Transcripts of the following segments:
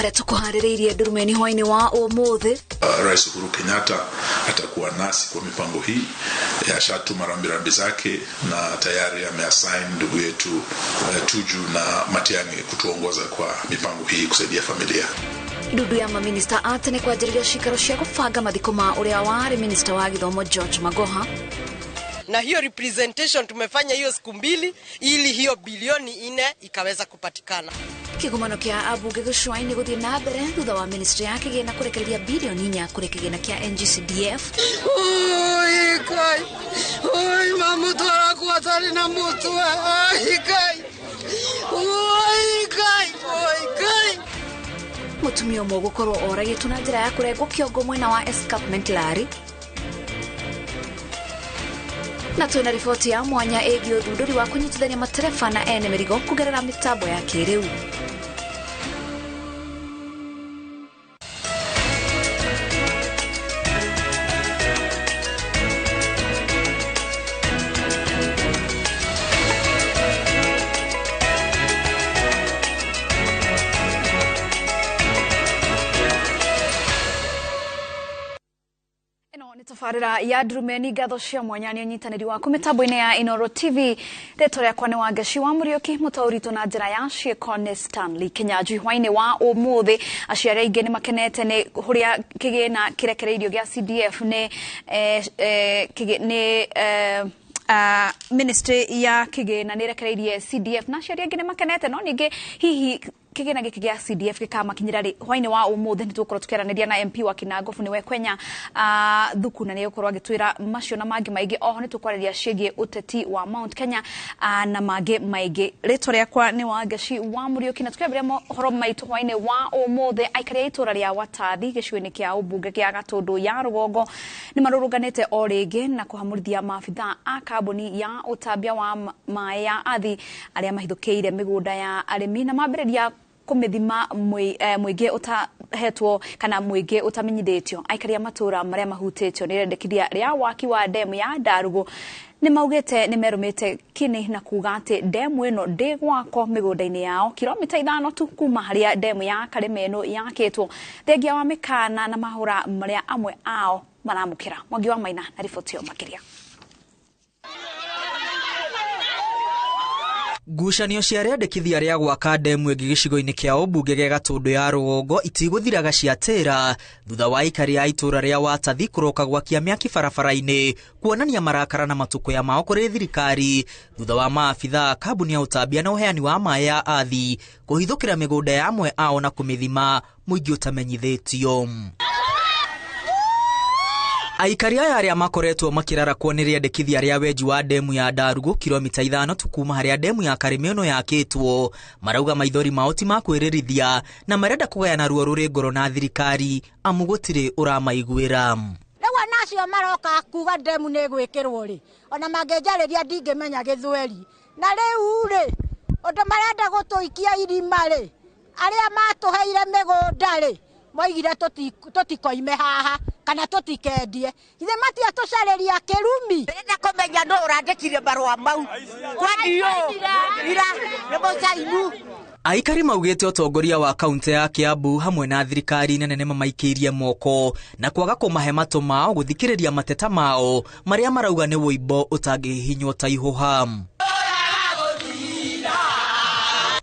Marĩa tũkũharĩrĩirie ndurumeni hwainĩ wa ũmũthĩ. Rais Uhuru Kenyatta atakuwa nasi kwa mipango hii, ashatuma rambirambi zake na tayari ameassign ndugu yetu Tuju na Matiang'i kutuongoza kwa mipango hii kusaidia familia. Ndundu ya maminista a tene kwanjĩrĩria cikaro cia gũbanga mathiko ma ũrĩa warĩ minista wa gĩthomo George Magoha. Na hiyo representation tumefanya hiyo siku mbili ili hiyo bilioni 4 ikaweza kupatikana. Kĩgomano kĩa ambunge gĩcũa-inĩ gũthiĩ na mbere thutha wa ministry ya kĩgĩna kũrekereria bilioni 4 kũrĩ kĩgĩna kĩa NGCDF. Oi kai, oi mamutwara kwa na mutwe, oi kai, oi kai, oi kai. Mũtumia ũmwe gũkorwo oragĩtwo na njĩra ya kũrengwo kĩongo mwena wa Escarpment Lari. Na twĩna riboti ya mwanya ĩgiĩ ũthundũri wa kũnyitithania matereba na ene mĩrigo kũgerera mĩtambo ya kĩrĩu. Tabarĩra ya ndurumeni ngatho cia mwanya nĩ ũnyitanĩri waku mĩtambo-inĩ ya Inooro TV. Rĩtwa rĩakwa nĩ Wangeci wa Mũriũki, mũtaũritũ na njĩra ya ciĩko nĩ Stanley Kinyanjui. Hwainĩ wa ũmũthĩ aciari aingĩ nĩ makenete nĩ ũrĩa kĩgĩna kĩrekereirio gĩa CDF nĩ ministry ya kĩgĩna nĩ ĩrekereirie CDF na aciari aingĩ nĩ makenete, no ningĩ hihi kĩgĩna gĩkĩ gĩa CDF gĩkamakinyĩra rĩ? Hwainĩ wa ũmũthĩ nĩ tũgũkorwo tũkĩaranĩria na MP wa Kinangofu nĩwe Kwenya Thuku, na nĩ egũkorwo agĩtwĩra macio na mangĩ maingĩ. Oho nĩ tũkwarĩria ciĩgiĩ ũteti wa Mount Kenya na mangĩ maingĩ. Rĩtwa rĩakwa nĩ Wangeci wa Mũriũki, na tũkĩambĩrĩria mohoro maitũ hwainĩ wa ũmũthĩ, aikari a itũũra rĩa Watathi gĩcigo-inĩ kĩa ũmbunge kĩa Gatũndũ ya rũgongo nĩ marũrũnganĩte o rĩngĩ na kũhamũrithia maabithaa a kambuni ya ũtambia wa maĩ ya Athi arĩa mahithũkĩire mĩgũnda ya arĩmi na mambĩrĩria kũmĩthima mũingĩ ũtahetwo kana mũingĩ ũtamenyithĩtio. Aikari a matũũra marĩa mahutĩtio nĩ rĩendekithia rĩa waki wa ndemu ya Ndarugu nĩ maugĩte nĩ merũmĩte kini na kuga atĩ ndemu ĩno ndĩgwakwo mĩgũnda-inĩ yao kilomita 5 tu kuma harĩa ndemu ya Karĩma ĩno yakĩtwo, thengia wa mĩkana na mahũra marĩa amwe ao maramũkĩra. Mwangi wa Maina na riboti ĩyo makĩria. Ngucanio cia rĩandĩkithia rĩa gwaka ndemu ĩngĩ gĩcigo-inĩ kĩa ũmbunge gĩa Gatũndũ ya rũgongo itigũthiraga ciatĩra thutha wa aikari a itũũra rĩa Watathi kũroka gwakia mĩaki barabara-inĩ kuonania marakara na matukũya mao kũrĩ thirikari thutha wa maabithaa kambuni ya ũtambia na ũheani wa maĩ ya Athi kũhithũkĩra mĩgũnda ya amwe ao na kũmĩthima mũingĩ ũtamenyithĩtio. Aikari aya arĩa makoretwo makĩrarakwo nĩ rĩendekithia rĩa wenji wa ndemu ya Ndarugu kilomita 5 tu kuma harĩa ndemu ya Karĩma ĩno yakĩtwo marauga maithori mao ti ma kwĩrĩrithia na marenda kũgayana ruo rũrĩ ngoro na thirikari amu gũtirĩ ũramaiguĩra. Rĩu ona acio maroka kuga ndemu nĩ ĩgwĩkĩrwo rĩ, ona mangĩnjarĩria ndingĩmenya gĩthweri. Na rĩu rĩ, ũndũ marenda gũtũikia irima rĩ, arĩa matũheire mĩgũnda rĩ, moigire tũtikoime haha kana tũtikendie. Ithe matiatũcarĩria kĩrumi. Ndĩrenda kũmenya nũ ũrandĩkire marũa mau. Kwa ndio ira nĩ mũcainu. Aikari maugĩte ũtongoria wa kaunti ya Kiambu hamwe na thirikari nene nĩ mamaikĩirie moko na kwaga kũmahe matũ mao gũthikĩrĩria mateta mao marĩa marauga nĩ wũimbo ũtangĩhihinywo ta ihũha.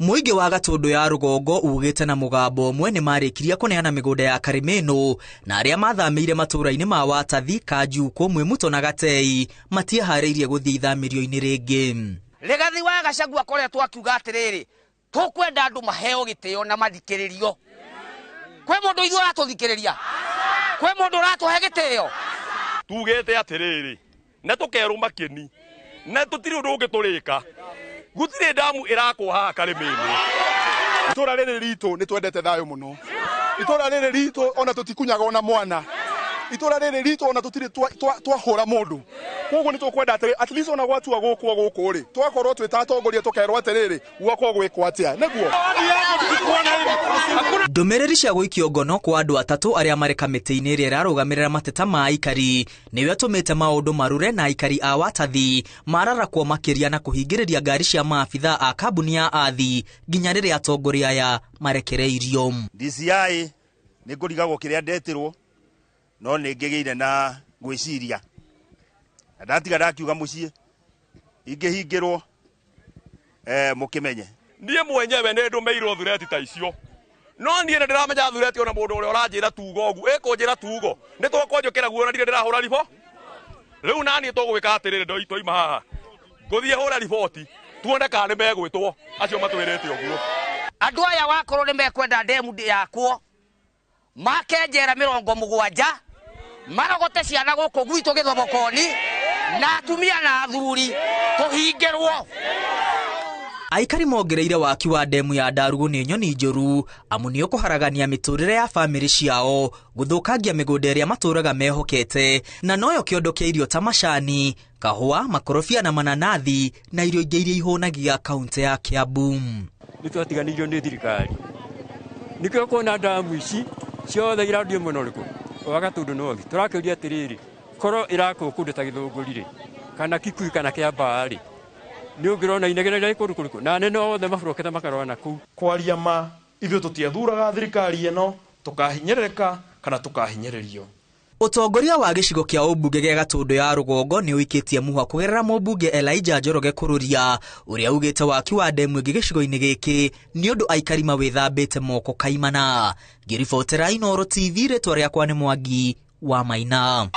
Mũingĩ wa Gatũndũ ya rũgongo ugĩte na mũgambo ũmwe nĩ marĩkirie kũneana mĩgũnda ya Karĩma ĩno na arĩa mathamĩire matũũra-inĩ ma Watathi, Kanjukũ, Mwĩmuto na Gatei matiĩharĩirie gũthiĩ ithamĩrio-inĩ rĩngĩ. Rigathi wa Gachagua akoretwo akiuga atĩrĩrĩ, tũkwenda andũ maheo gĩtĩo na mathikĩrĩrio. Kwĩ mũndũ ithuĩ ũratũthikĩrĩria? Kwĩ mũndũ ũratũhe gĩtĩo? Tugĩte atĩrĩrĩ, na tũkerũma kĩni, na tũtirĩ ũndũ ũngĩ tũrĩka. Gũtirĩ ndamu ĩrakwo haha Karĩma-inĩ. Itũũra rĩrĩ ritũ nĩ twendete thayũ mũno. Itũũra rĩrĩ ritũ ona tũtikunyaga ona mwana. Itura rĩrĩ ritũ ona tũtirĩ twahũra mũndũ. Koguo nĩ tũkwenda atĩrĩ at least ona gwatua gũkwo gũkũ rĩ, twakorwo twĩ ta atongoria tũkerwo atĩrĩrĩ, gwakwo gwĩkwo atĩa nĩguo. Ndũmĩrĩri cia gũikio ngono kwa andũ atatũ arĩa marĩ kamĩtĩ-inĩ ĩrĩa ĩrarũgamĩrĩra mateta ma aikari nĩyo ĩtũmĩte maũndũ marure na aikari a Watathi mararakwo makĩria na kũhingĩrĩria ngari cia maabitha a kambuni ya Athi nginya rĩrĩa atongoria aya marekereirio. DCI nĩ ngũrigagwo kĩrĩa ndetirwo no nĩ ngĩgĩire na gwĩciria na ndatiga ndakiuga mũciĩ ingĩhingĩrwo mũkĩmenye. Niĩ mwenyewe nĩ ndũmĩirwo thureti ta icio no niĩ nĩ ndĩramenya thureti ona mũndũ ũrĩa ũranjĩra tugo ũguo ĩkũnjĩra tugo nĩ tũkwanjũkĩra guo na ndirĩ ndĩrahũra ribo rĩu naniĩ tũgwĩka atĩrĩrĩ twaima haha ngũthiĩ hũra riboti tuone kana nĩ megwĩtwo acio matwĩrĩte ũguo. Andũ aya wakorwo nĩ mekwenda ndemu yakwo make njera 70 marogote ciana gũkũ gwitũ gĩthomokoni na atumia na athuri tũhingĩrwo. Aikari mongereire waki wa ndemu ya Ndarugu nĩ nyoni njũru amu nĩ ũkũharagania mĩtũrĩre ya bamĩrĩ ciao, gũthũkangia mĩgũnda ĩrĩa matũraga mehokete na noyo kĩondo kĩa irio ta macani, kahũa, makorobia na mananathi na irio ingĩ iria ihũnagia kaunti ya Kiambu. Nĩ twatiganĩirio nĩ thirikari nĩkĩo kuona ndamu ici ciothe irandio mwena ũrĩkũ wa Gatũndũ North. Tũrakĩũria atĩrĩrĩ, korwo ĩrakwo kũndũ ta Gĩthũngũri rĩ kana Kikuyu kana Kĩambaa rĩ, nĩ ũngĩrona inegene rĩa kũndũ kũrĩkũ na anene othe maburokete makarora na kũu. Kwaria ma ithuĩ tũtiethuraga thirikari ĩno tũkahinyĩrĩrĩka kana tũkahinyĩrĩrio. Ũtongoria wa gĩcigo kĩa ũmbunge gĩa Gatũndũ ya rũgongo nĩ ũikĩtie mũhwa kũgerera mũmbunge Elijah Njoroge Kũrũria ũrĩa ugĩte waki wa ndemu ĩngĩ gĩcigo-inĩ gĩkĩ nĩ ũndũ aikari mawĩthambĩte moko kaimana. Ngĩribotera Inooro TV, rĩtwa rĩakwa nĩ Mwangi wa Maina.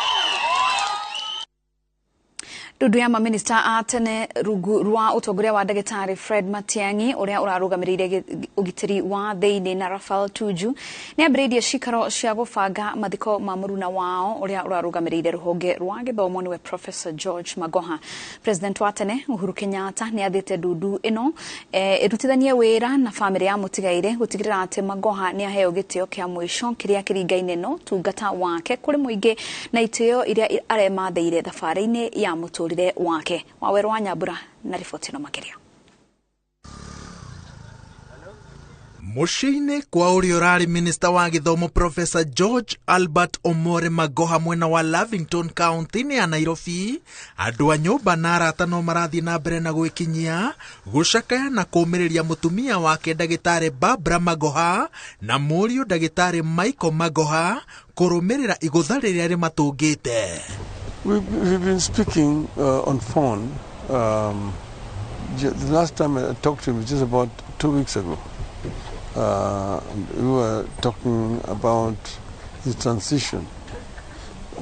Ndundu ya maminista a tene rungu rwa ũtongoria wa ndagĩtarĩ Fred Matiang'i ũrĩa ũrarũgamĩrĩire ũgitĩri wa thĩinĩ na Raphael Tuju nĩ ambĩrĩirie cikaro cia gũbanga mathiko ma mũruna wao ũrĩa ũrarũgamĩrĩire rũhonge rwa gĩthomo nĩwe Professor George Magoha. President wa tene Uhuru Kenyatta nĩ athĩte ndundu ĩno ĩrutithanie wĩra na bamĩrĩ ya mũtigaire gũtigĩrĩra atĩ Magoha nĩ aheo gĩtĩo kĩa mũico kĩrĩa kĩringaine no tungata wake kũrĩ mũingĩ na itĩo iria aremathĩire thabarĩ-inĩ ya mũtũrĩre wake. Waweru wa Nyambura na riboti ĩno makĩria. Mũciĩ-inĩ kwa ũrĩa ũrarĩ minista wa gĩthomo Professor George Albert Omore Magoha mwena wa Lavington County-inĩ ya Nairobi, andũ a nyũmba na arata no marathiĩ na mbere na gwĩkinyia gũcakaya na kũũmĩrĩria mũtumia wake ndagĩtarĩ Barbara Magoha na mũriũ ndagĩtarĩ Michael Magoha kũrũmĩrĩra igũtha rĩrĩa rĩmatũngĩte. We've been speaking on phone. The last time I talked to him was just about 2 weeks ago. We were talking about the transition.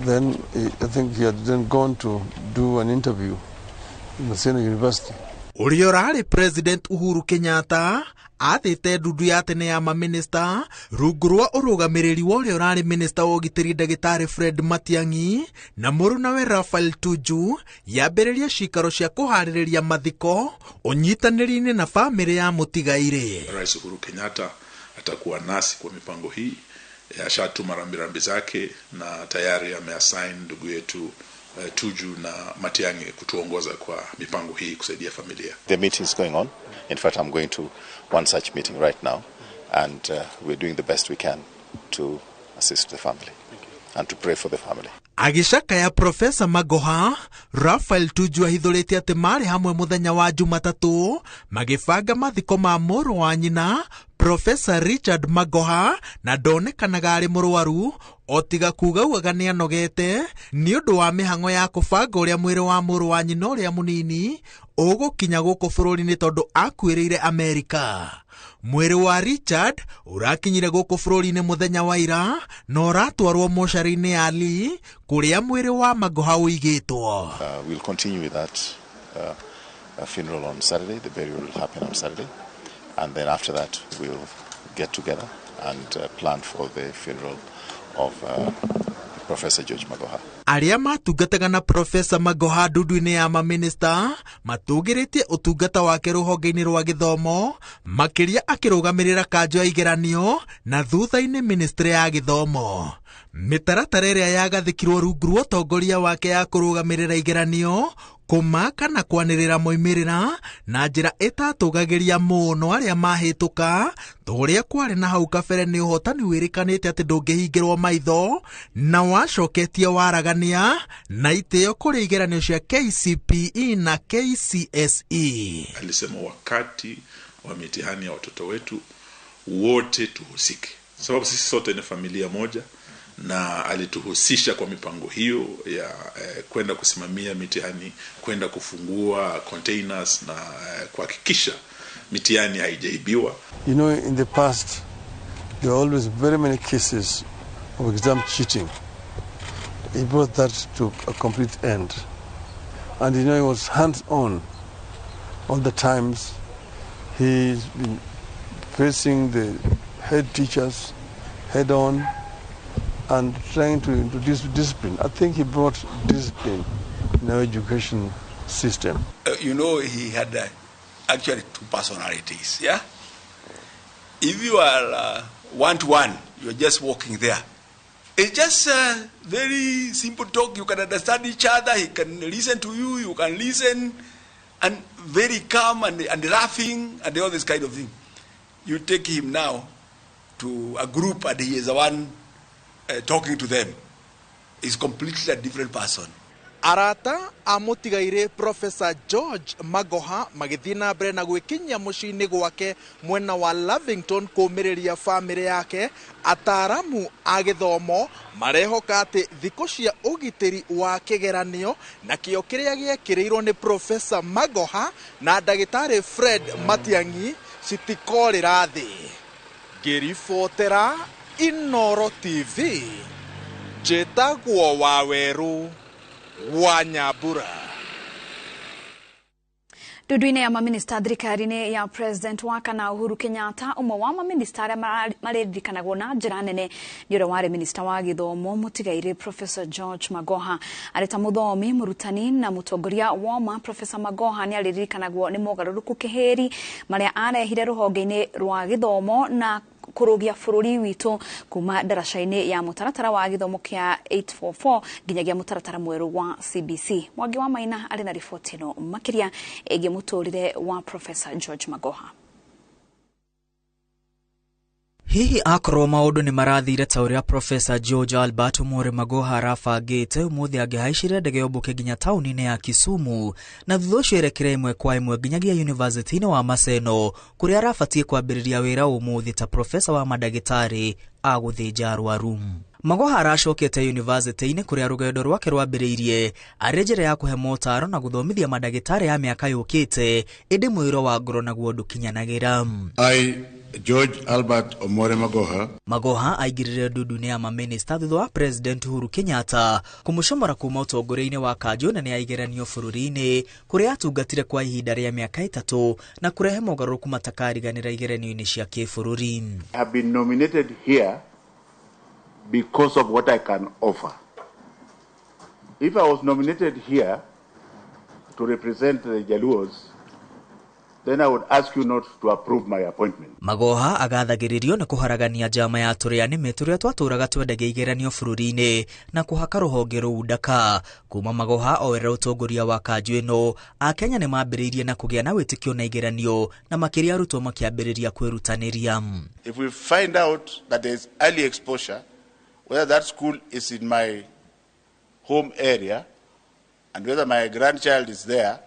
Then I think he had then gone to do an interview in Maseno University. Ũrĩa ũrarĩ President Uhuru Kenyatta athĩte ndundu ya tene ya maminista rungu rwa ũrũgamĩrĩri wa ũrĩa ũrarĩ minista wa ũgitĩri ndagĩtarĩ Fred Matiang'i na mũrunawe Raphael Tuju yambĩrĩria cikaro cia kũharĩrĩria mathiko ũnyitanĩri-inĩ na bamĩrĩ ya mũtigairĩ. Rais Uhuru Kenyatta atakuwa nasi kwa mipango hii, ashatuma rambirambi zake na tayari ameassign ndugu yetu Tuju na Matiang'i kutuongoza kwa mipango hii kusaidia familia. The meeting is going on. In fact, I'm going to one such meeting right now, and we're doing the best we can to assist the family and to pray for the family. Agĩcakaya Profesa Magoha, Raphael Tuju ahithũrĩte atĩ marĩ hamwe mũthenya wa Jumatatũ magĩbanga mathiko ma mũrũ wa nyina Profesa Richard Magoha na ndonekanaga arĩ mũrwaru o tiga kuga ugaga nĩ anogete nĩ ũndũ wa mĩhang'o ya kũbanga ũrĩa mwĩrĩ wa mũrũ wa nyina ũrĩa mũnini ũgũkinya gũkũ bũrũri-inĩ tondũ akuĩrĩire Amerika. Mwĩrĩ wa Richard ũrakinyire gũkũ bũrũri-inĩ mũthenya wa ira na ũratwarwo mocarĩ-inĩ ya Lee kũrĩa mwĩrĩ wa Magoha ũigĩtwo. We'll continue with that funeral on Saturday. The burial will happen on Saturday, and then after that we'll get together and plan for the funeral of Professor George Magoha. Arĩa matungataga na Profesa Magoha ndundu-inĩ ya maminista matũgĩrĩtie ũtungata wake rũhonge-inĩ rwa gĩthomo makĩria akĩrũgamĩrĩra kanjo ya igeranio na thutha-inĩ ministry ya gĩthomo. Mĩtaratara ĩrĩa yagathĩkirwo rungu rwa ũtongoria wake ya kũrũgamĩrĩra igeranio, kũmaka na kwanĩrĩra moimĩrĩra na njĩra ĩtatũgagĩria mũno arĩa mahĩtũka ta ũrĩa kwarĩ na hau kabere nĩ ũhotani wĩrĩkanĩte atĩ ndũngĩhingĩrwo maitho na wacoketie waragania na itĩo kũrĩ igeranio cia KCPE na KCSE. Alisema wakati wa mitihani ya watoto wetu wote tuhusike, sababu sisi sote ni familia moja, na alituhusisha kwa mipango hiyo ya kwenda kusimamia mitihani, kwenda kufungua containers na kuhakikisha mitihani haijaibiwa. You know, in the past there were always very many cases of exam cheating. He brought that to a complete end. And you know, he was hands-on all the times. He's been facing the head teachers head-on and trying to introduce discipline. I think he brought discipline in our education system. You know, he had actually two personalities, yeah? If you are one-to-one, you're just walking there. It's just a very simple talk. You can understand each other. He can listen to you. You can listen. And very calm and laughing and all this kind of thing. You take him now to a group and he is the one talking to them. He's completely a different person. Arata a mũtigairĩ Professor George Magoha magĩthiĩ na mbere na gwĩkinyia mũciĩ-inĩ gwake mwena wa Lavington kũũmĩrĩria bamĩrĩ yake. Ataaramu a gĩthomo marehoka atĩ thikũ cia ũgitĩri wa kĩgeranio na kĩo kĩrĩa gĩekĩrĩirwo nĩ Professor Magoha na ndagĩtarĩ Fred Matiang'i citikorĩra thĩ. Ngĩribotera Inoro TV, njĩtagwo Wawerũ wa Nyambura. Ndundu-inĩ ya maminista thirikari-inĩ ya President wa kana Uhuru Kenyatta, ũmwe wa maminista arĩa maririkanagwo na njĩra nene nĩ ũrĩa warĩ minista wa gĩthomo mũtigairĩ Professor George Magoha. Arĩ ta mũthomi, mũrutani na mũtongoria woma, Professor Magoha nĩ aririkanagwo nĩ mogarũrũku kĩhĩri marĩa arehire rũhonge-inĩ rwa gĩthomo na kũrũgia bũrũri witũ kuma ndaraca-inĩ ya mũtaratara wa gĩthomo kĩa 844 nginyagia mũtaratara mwerũ wa CBC. Mwangi wa Maina arĩ na riboti ĩno makĩria ĩgiĩ mũtũrĩre wa Professor George Magoha. Hihi akorwo maũndũ nĩ marathire ta ũrĩa Professor George Albert Omore Magoha arabangĩte, ũmũthĩ angĩhaicire ndege yũmbũke nginya taũni-inĩ ya Kisumu na thutha ũcio erekere ĩmwe kwa ĩmwe nginyagia yunivasĩtĩ-inĩ wa Maseno kũrĩa arabatiĩ kwambĩrĩria wĩra ũmũthĩ ta profesa wa mandagĩtarĩ a gũthĩnja arwaru. Magoha aracokete yunivasĩtĩ-inĩ kũrĩa rũgendo rwake rwambĩrĩirie arĩ njĩra ya kũhe motaro na gũthomithia mandagĩtarĩ ya mĩaka yũkĩte, ĩndĩ mwĩro wa ngoro naguo ndũkinyanagĩra. I, George Albert Omore Magoha. Magoha aingĩrire ndundu-inĩ ya maminista thutha wa President Uhuru Kenyatta kũmũcomora kuma ũtongoria-inĩ wa kanjũ nene ya igeranio bũrũri-inĩ kũrĩa atungatire kwa ihinda rĩa mĩaka 3 na kũrehe mogarũrũku matakariganĩra igeranio-inĩ cia kĩbũrũri. I have been nominated here because of what I can offer. If I was nominated here to represent the Jaluos, then I would ask you not to approve my appointment. Magoha agathagĩrĩrio nĩ kũharagania njama ya tũrĩa nĩme tũrĩa twatũraga twendagia igeranio bũrũri-inĩ na kũhaka rũhonge rũu ndaka. Kuma Magoha oerera ũtongoria wa kanjũ ĩno, Akenya nĩ mambĩrĩirie na kũgĩa na wĩtĩkio na igeranio na makĩria arutwo makĩambĩrĩria kwĩrutanĩria. If we find out that there is early exposure, whether that school is in my home area and whether my grandchild is there,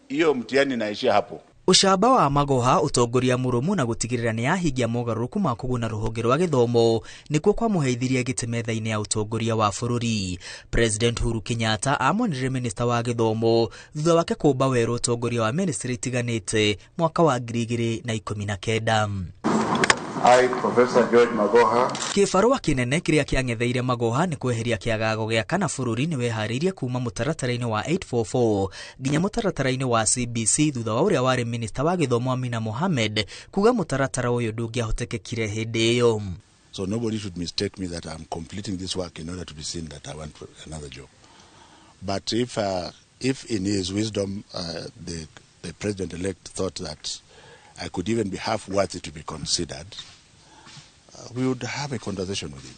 hiyo mtihani inaishia hapo. Ũcamba wa Magoha, ũtongoria mũrũmu na gũtigĩrĩra nĩ yahingia mogarũrũku ma kũguna rũhonge rwa gĩthomo nĩkuo kwamũheithirie gĩtĩ metha-inĩ ya ũtongoria wa bũrũri. President Uhuru Kenyatta amonire minista wa gĩthomo thutha wake kũmba werũ ũtongoria wa ministry itiganĩte mwaka wa 2019. I, Professor George Magoha. Kĩbarũa kĩnene kĩrĩa kĩang'etheire Magoha nĩ kweheria kĩagago gĩa kana bũrũri nĩ weharĩirie kuma mũtaratara-inĩ wa 844 nginya mũtaratara-inĩ wa CBC thutha wa ũrĩa warĩ minista wa gĩthomo Amina Mohamed kuga mũtaratara ũyũ ndũngĩahotekekire hĩndĩ ĩyo. So nobody should mistake me that I'm completing this work in order to be seen that I want another job. But if in his wisdom the president-elect thought that I could even be half worthy to be considered, we would have a conversation with him.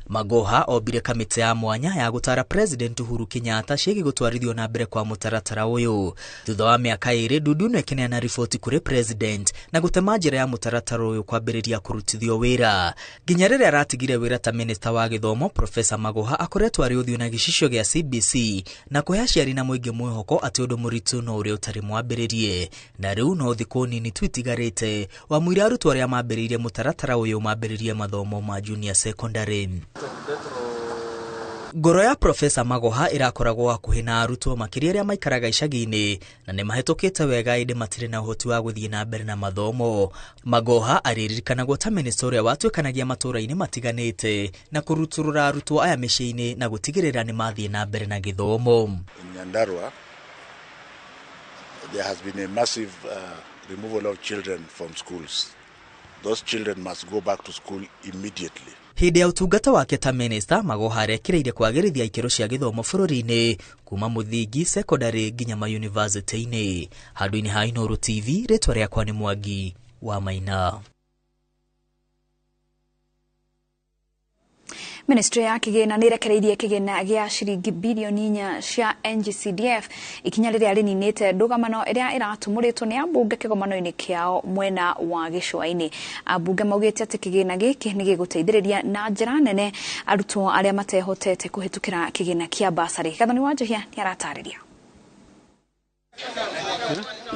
Magoha ombire kamĩtĩ ya mwanya ya gũtara President Uhuru Kenyatta ciĩgiĩ gũtwarithio na mbere kwa mũtaratara ũyũ. Thutha wa mĩaka 2 ndundu ĩno ĩkĩneana riboti kũrĩ President na gũtema njĩra ya mũtaratara ũyũ kwambĩrĩria kũrutithio wĩra. Nginya rĩrĩa aratigire wĩra ta minista wa gĩthomo, Profesa Magoha akoretwo arĩ ũthiũ na gĩcicio gĩa CBC na kũhe aciari na mũingĩ mwĩhoko atĩ ũndũ mũritũ no ũrĩa ũtarĩ mwambĩrĩrie. Na rĩu no thikũ nini tu itigarĩte wamũira arutwo arĩa mambĩrĩirie mũtaratara ũyũ mambĩrĩrie mathomo ma junior secondary. Ngoro ya Profesa Magoha ĩrakoragwo hakuhĩ na arutwo makĩria arĩa maikaraga icagi-inĩ na nĩ mahĩtũkĩte wega ĩndĩ matirĩ na ũhoti wa gũthiĩ na mbere na mathomo. Magoha arĩririkanagwo ta minista ũrĩa watuĩkanagia matũũra-inĩ matiganĩte na kũrutũrũra arutwo aya mĩciĩ-inĩ na gũtigĩrĩra nĩ mathiĩ na mbere na gĩthomo. In Nyandarua, there has been a massive removal of children from schools. Those children must go back to school immediately. Hĩndĩ ya ũtungata wake ta minista, Magoha arekĩrĩire kwagĩrithia ikĩro cia gĩthomo bũrũri-inĩ kuma mũthingi, secondary nginya mayunivasĩtĩ-inĩ. Handũ-inĩ ha Inooro TV, rĩtwa rĩakwa nĩ Mwangi wa Maina. Ministry ya kĩgĩna nĩ ĩrekereirie kĩgĩna gĩa ciringi bilioni 4 cia NGCDF ikinya rĩrĩa rĩninĩte ndũgamano ĩrĩa ĩratumũrĩtwo nĩ ambunge kĩgomano-inĩ kĩao mwena wa gĩcũa-inĩ. Ambunge maugĩte atĩ kĩgĩna gĩkĩ nĩ gĩgũteithĩrĩria na njĩra nene arutwo arĩa matehotete kũhĩtũkĩra kĩgĩna kĩa basarĩ. Gathoni wa Njũhia nĩ aratarĩria.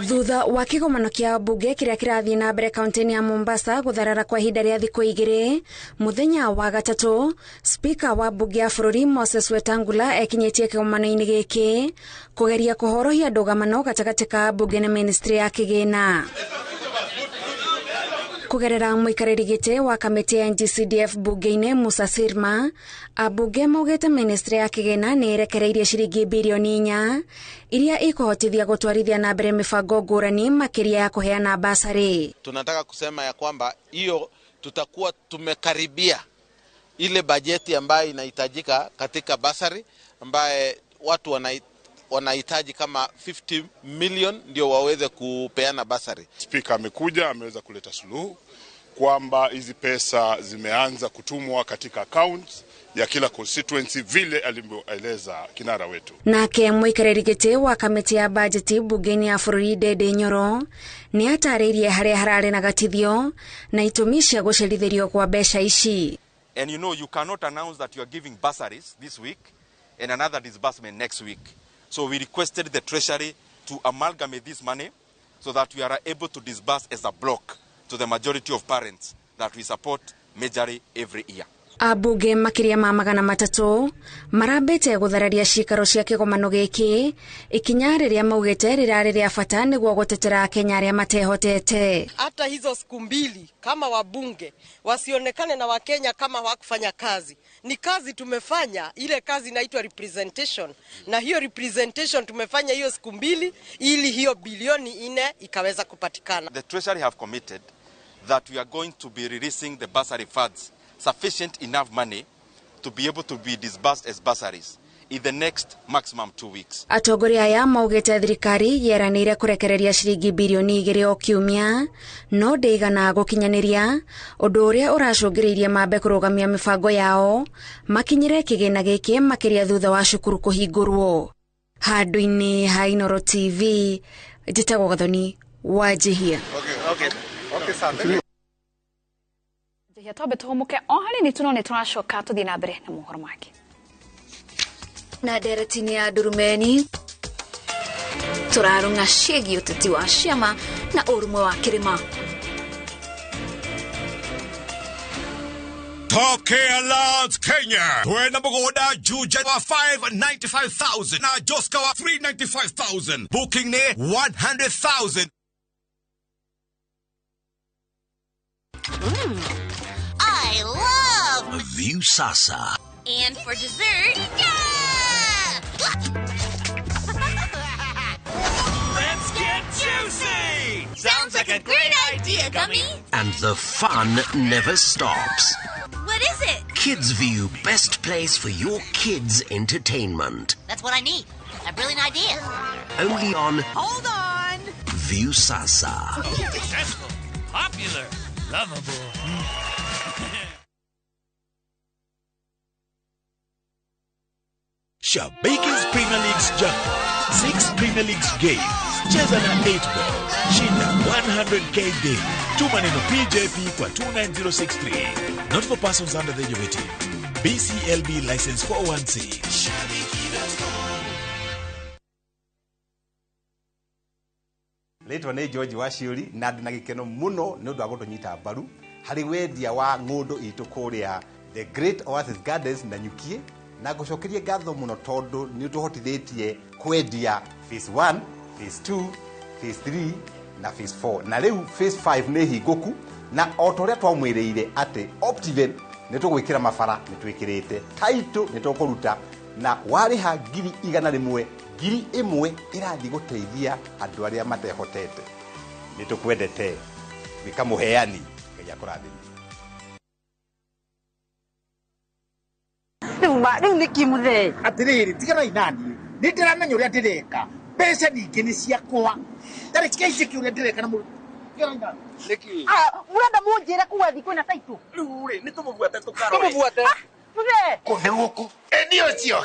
Thutha wa kĩgomano kĩa mbunge kĩrĩa kĩrathiĩ na mbere kaunti-inĩ ya Mombasa gũtharara kwa ihinda rĩa thikũ 2 mũthenya wa gatatũ, Spika wa mbunge ya bũrũri Moses Wetangula ekinyĩtie kĩgomano-inĩ gĩkĩ kũgeria kũhorohia ndũgamano gatagatĩ ka mbunge na ministry ya kĩgĩna. Kũgerera mũikarĩri gĩtĩ wa kamĩtĩ ya NGCDF mbunge-inĩ Musa Sirma, ambunge maugĩte ministry ya kĩgĩna nĩ ĩrekereirie ciringi bilioni 4 iria ikuhotithia gũtwarithia na mbere mibango ngũrani makĩria ya kũheana basarĩ. Tunataka kusema ya kwamba hiyo tutakuwa tumekaribia ile bajeti ambayo inahitajika katika basari ambaye watu wanahitaji kama 50 million ndio waweze kupeana basari. Spika amekuja ameweza kuleta suluhu kwamba hizi pesa zimeanza kutumwa katika accounts ya kila constituency vile alivyoeleza kinara wetu. Nake mũikarĩri gĩtĩ wa kamĩtĩ ya bajeti mbunge-inĩ ya bũrũri Ndindi Nyoro nĩ atarĩirie harĩa hararĩ na gatithio na itũmi cia gũcerithĩrio kwa mbeca ici. And you know you cannot announce that you are giving bursaries this week and another disbursement next week. So we requested the Treasury to amalgamate this money so that we are able to disburse as a block to the majority of parents that we support majorly every year. Ambunge makĩria ma 300 marambĩte gũthararia cikaro cia kĩgomano gĩkĩ ikinya rĩrĩa maugĩte rĩrarĩ rĩa bata nĩguo gũtetera Akenya arĩa matehotete. Hata hizo siku 2 kama wabunge wasionekane na Wakenya kama hawakufanya kazi. Ni kazi tumefanya, ile kazi inaitwa representation, na hiyo representation tumefanya hiyo siku 2 ili hiyo bilioni 4 ikaweza kupatikana. The Treasury have committed that we are going to be releasing the bursary funds, sufficient enough money to be able to be disbursed as bursaries in the next maximum 2 weeks. Atongoria aya maugĩte thirikari yeranĩire kũrekereria ciringi bilioni 2 o kiumia no ndĩigana gũkinyanĩria, ũndũ ũrĩa ũracũngĩrĩirie mambe kũrũgamia mĩbango yao makinyĩre kĩgĩna gĩkĩ makĩria thutha wa cukuru kũhingũrwo. Handũ-inĩ ha Inooro TV, njĩtagwo Gathoni wa Njihia. Okay. Njihia, twambe tũhũmũke o hanini tu no nĩ tũracoka tũthiĩ na mbere na mohoro mangĩ. Na ndereti-inĩ ya Ndurumeni tũrarũng'a ciĩgiĩ ũteti wa ciama na ũrũmwe wa kĩrĩma. Top Care Lands Kenya. Twena mũgũnda Juja wa 595,000 na Joska wa 395,000. Booking ne 100,000. I love View Sasa. And for dessert, yeah! Let's get juicy! Sounds like a great idea, Gummy. And the fun never stops. What is it? Kids View, best place for your kids' entertainment. That's what I need. A brilliant idea. Only on Hold on! View Sasa. Successful, popular, lovable. Shabiki's Premier League's jackpot. 6 Premier Leagues games. Cheza na 8 ball. Shinda 100K daily. Tuma neno PJP kwa 29063. Not for persons under the age of 18. BCLB license 416. Rĩtwa nĩ George Waciũri na ndĩ na gĩkeno mũno nĩ ũndũ wa gũtũnyita mbaru harĩ wendia wa ng'ũndũ itũ kũrĩa The Great Oasis Gardens na Nyukie, na ngũcokerie ngatho mũno tondũ nĩ ũtũhotithĩtie kwendia phase 1, phase 2, phase 3 na phase 4, na rĩu phase 5 nĩ hingũku, na o ta ũrĩa twamwĩrĩire atĩ Optiven nĩ tũgwĩkĩra mabara, nĩ twĩkĩrĩte title, nĩ tũkũruta, na warĩha 100,000, 1,000 ĩrathiĩ gũteithia andũ arĩa matehotete. Nĩ tũkwendete. Wĩka mũheani, Ngai akũrathime. Rĩu nĩ kĩ mũthee? Atĩrĩrĩ, tiganai naniĩ, nĩ ndĩramenya ũrĩa ndĩreka. Mbeca ningĩ nĩ ciakwa, ndarĩ kĩaici ũrĩa ndĩreka na mũndũ. Tiganai naniĩ. Nĩkĩ? Mũrenda mũnjĩre kuga thi kwĩna taitũ? Rĩu rĩ, nĩ tũmũbuate tũkarore. Tũmũbuate. Mũthee. Kũ nĩ gũkũ? Ĩ nĩ ũcio.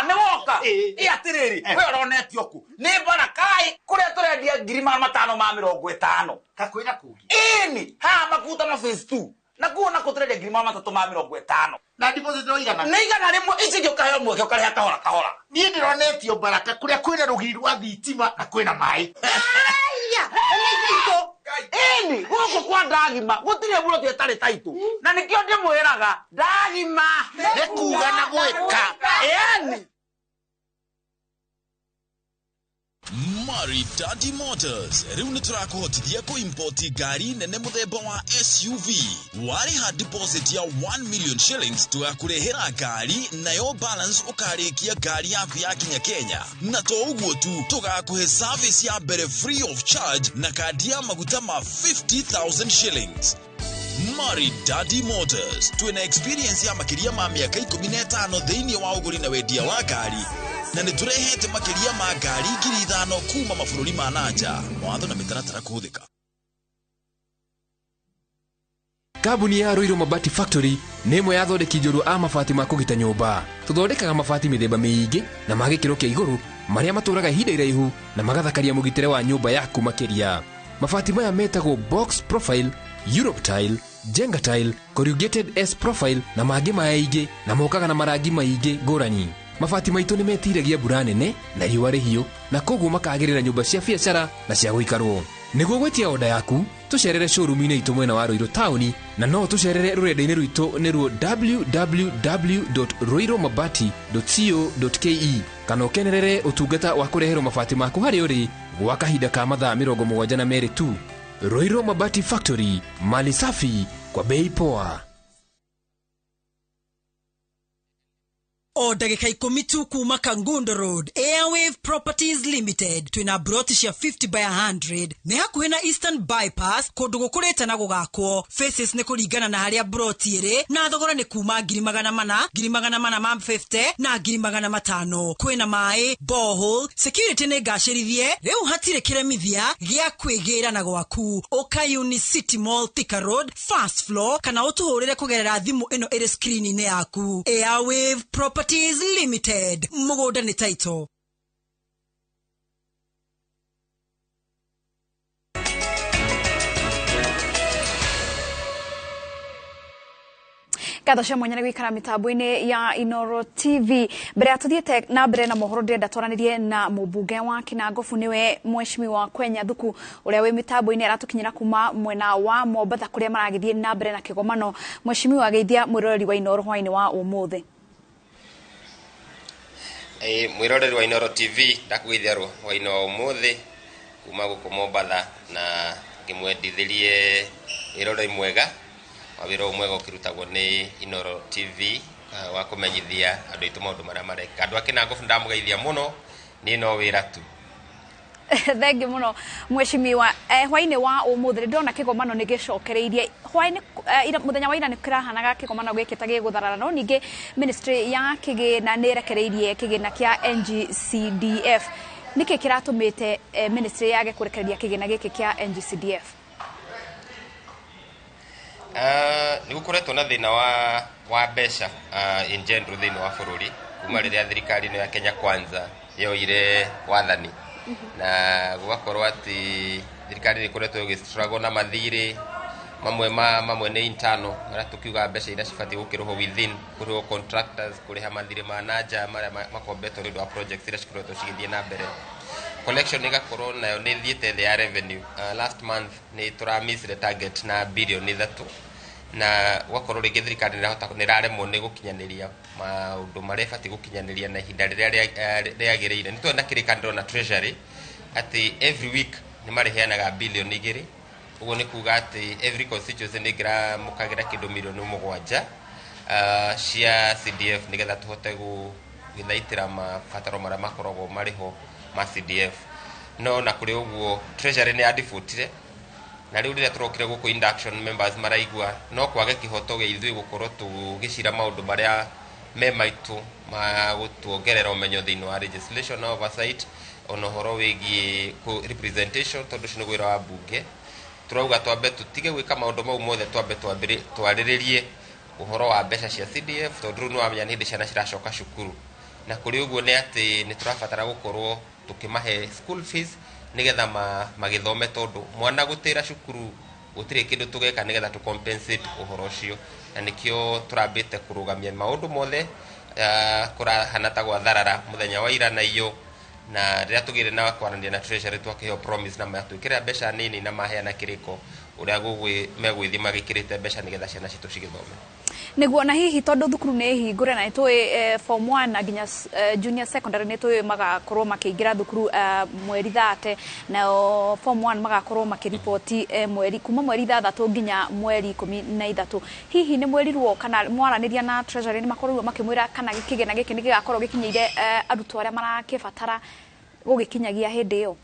Nĩ woka. Ĩ atĩrĩrĩ, we ũronetio kũ? Nĩ Barakai kũrĩa tũrendia 550,000. Kakwĩna kũngĩ. Ĩni, haha makuta ma phase 2. Na kuo nako tũrendia 350,000. Na deposit no igana? Nĩ 100, ici ingĩ ũkaheo mweke ũkarĩha kahora kahora. Niĩ ndĩronetio Baraka kũrĩa kwĩna rũgiri rwa thitima na kwĩna maĩ. Aya, ĩni, gũkũ kwa ndagima gũtirĩ buroti ĩtarĩ taitũ, na nĩkĩo ndĩmwĩraga ndagima nĩ kuga na gwĩka. Ĩni. Maridadi Motors rĩu nĩ tũrakũhotithia kũimpoti ngari nene mũthemba wa SUV. Warĩha deposit ya 1 million shillings, tũgakũrehera ngari, nayo balance ũkarĩkia ngari yaku yakinya Kenya. Na to ũguo tu, tũgakũhe service ya mbere free of charge na kandi ya maguta ma 50,000 shillings. Maridadi Motors twĩna experience ya makĩria ma mĩaka 15 thĩinĩ wa ũgũri na wendia wa ngari, na nĩ tũrehete makĩria ma ngari 5,000 kuma mabũrũri ma nanja. Mawatho na mĩtaratara kũhũthĩka. Kambuni ya Ruiru Mabati Factory nĩ ĩmwe ya athondeki njorua a mabati ma kũgita nyũmba. Tũthondekaga mabati mĩthemba mĩingĩ na ma gĩkĩro kĩa igũrũ marĩa matũraga ihinda iraihu na magathakaria mũgitĩre wa nyũmba yaku makĩria. Mabati maya metagwo box profile, Europe tile, Jenga tile, corrugated S profile na mangĩ maingĩ, na mokaga na marangi maingĩ ngũrani. Mabati maitũ nĩ metiragia mbura nene na riũa rĩhiũ, na koguo makagĩrĩra nyũmba cia biacara na cia gũikarwo. Nĩguo gwĩtia oda yaku, tũcerere showroom-inĩ itũ mwena wa Ruiru taũni, na no tũcerere rũrenda-inĩ rwitũ nĩruo www.ruirumabati.co.ke, kana ũkenerere ũtungata wa kũreherwo mabati maku harĩa ũrĩ gwa kahinda ka mathaa 72 tu. Ruiru Mabati Factory, mali safi kwa bei poa. O ndagĩka 10 tu kuma Kangundo Road, Airwave Properties Limited twĩna broti cia 50 by 100, nĩ hakuhĩ na Eastern Bypass, kũndũ gũkũrĩte na gũgakwo. Faces nĩ kũringana na harĩa broti ĩrĩ, na thogora nĩ kuma 400,000, 450,000 na 500,000. Kwĩna maĩ, borehole, security nĩ ngacĩrithie, rĩu hatirĩ kĩremithia gĩa kwĩgĩra na gwaku. Ũka Unicity Mall, Thika Road, first floor, kana ũtũhũrĩre kũgerera thimũ ĩno ĩrĩ screen-inĩ yaku. Airwave Properties Limited, mũgũnda nĩ title. Ngatho cia mwanya nĩ gũikara mĩtambo-inĩ ya Inoro TV. Mbere ya tũthiĩte na mbere na mohoro, ndĩrenda twaranĩrie na mũmbunge wa Kinangofu, nĩwe Mheshimiwa Kwenya Thuku, ũrĩa wĩ mĩtambo-inĩ aratũkinyĩra kuma mwena wa Mombatha kũrĩa maragĩthiĩ na mbere na kĩgomano. Mheshimiwa, geithia mwĩroreri wa Inoro hwaĩ-inĩ wa ũmũthĩ. Mwĩroreri wa Inoro TV, ndakũgeithia hwaĩ-inĩ wa ũmũthĩ kuma gũkũ Mombatha, na ngĩmwendithĩrie wĩroreri mwega wa wĩra ũyũ mwega ũkĩrutagwo nĩ Inoro TV wa kũmenyithia andũ aitũ maũndũ marĩa mareka. Andũ a Kinangofu ndamũgeithia mũno, niĩ no wĩra tu. Thengi mũno Mheshimiwa. Hwaĩ-inĩ wa ũmũthĩ ndĩrona kĩgomano nĩ gĩcokereirie hwaĩ-inĩ, mũthenya wa ira nĩ kĩrahanaga kĩgomano gĩkĩ ta gĩgũtharara, no ningĩ ministry ya kĩgĩna nĩ ĩrekereirie kĩgĩna kĩa NGCDF. Nĩkĩ kĩratũmĩte ministry yage kũrekereria kĩgĩna gĩkĩ kĩa NGCDF? Nĩ gũkoretwo na thĩna wa Wa mbeca in general thĩinĩ wa bũrũri kuma rĩrĩa thirikari ĩno ya Kenya Kwanza yoire wathani, na gũgakorwo atĩ thirikari nĩ ĩkoretwo ĩgĩ na mathirĩ mamwe ma mamwe nĩ internal marĩa tũkiuga mbeca iria cibatiĩ gũkĩrĩhwo within, kũrĩhwo contractors, kũrĩha mathirĩ ma nanja marĩa makombetwo nĩ ũndũ wa projects iria cikoretwo cigĩthiĩ na mbere. Collection ĩgakorwo nayo nĩ ĩthiĩte thĩ ya revenue. Last month nĩ tũramissire target na birioni 3, na gũgakorwo rĩngĩ thirikari nĩ ĩraremwo nĩ gũkinyanĩria maũndũ marĩa ĩbatiĩ gũkinyanĩria na ihinda rĩrĩa rĩagĩrĩire. Nĩ tũrĩ na kĩrĩkanĩro na Treasury atĩ every week nĩ marĩheanaga birioni 2. Ũguo nĩ kuga atĩ every constituency nĩ ĩngĩramũkagĩra kĩndũ mirioni 7 cia CDF, nĩgetha tũhote gũgĩthaitĩra mabataro marĩa makoragwo marĩ ho ma CDF. No na kũrĩ ũguo, Treasury nĩ yadifutire, na rĩu rĩrĩa tũrokire gũkũ induction, members maraigua no kwage kĩhoto gĩa ithuĩ gũkorwo tũgĩcira maũndũ marĩa me maitũ ma gũtuongerera ũmenyo thĩinĩ wa legislation na oversight, ona ũhoro wĩgiĩ representation, tondũ ũcio nĩ wĩra wa bunge. Tũrauga twambe tũtige gwĩka maũndũ mau mothe, twambe twarĩrĩrie ũhoro wa mbeca cia CDF, tondũ rĩu nĩwamenya nĩ hĩndĩ ciana ciracoka cukuru, na kũrĩ ũguo nĩ atĩ nĩ tũrabatara gũkorwo tũkĩmahe school fees nĩgetha magĩthome, tondũ mwana gũtĩra cukuru gũtirĩ kĩndũ tũgeka nĩgetha tũ compensate ũhoro ũcio. Na nĩkĩo tũrambĩte kũrũgamia maũndũ mothe kũrahana ta gwatharara mũthenya wa ira na iyo, na rĩrĩa tũgĩire na kwaranĩria na Treasury, twakĩheo promise na matwĩkĩrĩra mbeca nini na maheana kĩrĩko ũrĩa megwĩthiĩ magĩkĩrĩte mbeca nĩgetha ciana citũ cigĩthome. Nĩguo, na hihi tondũ thukuru nĩ hingũre na nĩ tũĩ form 1 na nginya junior secondary nĩ tũĩ magakorwo makĩingĩra thukuru mweri 30, nao form 1 magakorwo makĩriboti mweri kuma mweri 6 nginya mweri 13, hihi nĩ mwerirwo kana mwaranĩria na Treasury nĩ makorirwo makĩmwĩra kana kĩgĩna gĩkĩ nĩ gĩgakorwo gĩkinyĩire arutwo arĩa marakĩbatara gũgĩkinyagia hĩndĩ ĩyo?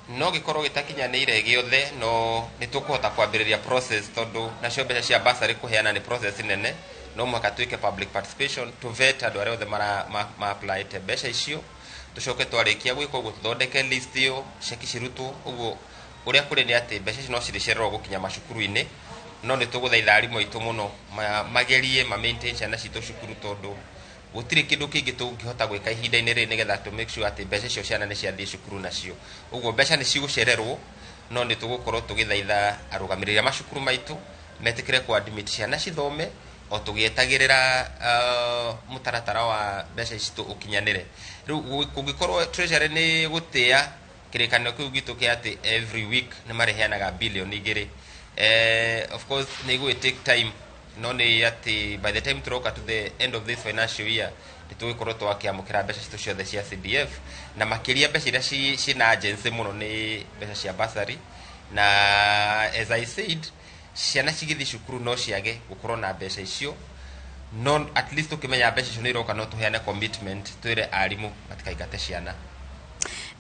No gĩkorwo gĩtakinyanĩire gĩothe, no nĩ tũkũhota kwambĩrĩria process, tondũ nacio mbeca cia bursary kũheana nĩ process nene. No mũhaka twĩke public participation, to vet andũ arĩa othe mara ma applyte mbeca icio. Tũcoke twarĩkia gwĩka ũguo, tũthondeke list ĩyo, ceki cirutwo. Ũguo ũrĩa kũrĩ nĩ atĩ mbeca icio no cirĩcererwo gũkinya macukuru-inĩ, no nĩ tũgũthaitha arimũ aitũ mũno magerie ma maintain ciana citũ cukuru, tondũ gũtirĩ kĩndũ kĩngĩ tũngĩhota gwĩka ihinda-inĩ rĩrĩ nĩgetha to make sure atĩ mbeca icio ciana nĩ ciathiĩ cukuru nacio. Ũguo mbeca nĩ cigũcererwo, no nĩ tũgũkorwo tũgĩthaitha arũgamĩrĩri a macukuru maitũ metĩkĩre kũ admit ciana cithome o tũgĩetagĩrĩra mũtaratara wa mbeca ici ũkinyanĩre. Rĩu kũngĩkorwo Treasury nĩ gũtĩa kĩrĩkanĩro kĩu gitũ kĩa atĩ every week nĩ marĩheanaga birioni 2, of course nĩ ĩgũgĩ take time, no nĩ atĩ by the time tũroka to the end of this financial year, nĩ tũgũkorwo twakĩamũkĩra mbeca citũ ciothe cia CDF, na makĩria mbeca iria ciĩna urgency mũno nĩ mbeca cia bursary. Na as I said, ciana cigĩthiĩ cukuru no ciage gũkorwo na mbeca icio, no at least ũkĩmenya mbeca icio nĩ iroka, no tũheane commitment, twĩre arimũ matikaingate ciana.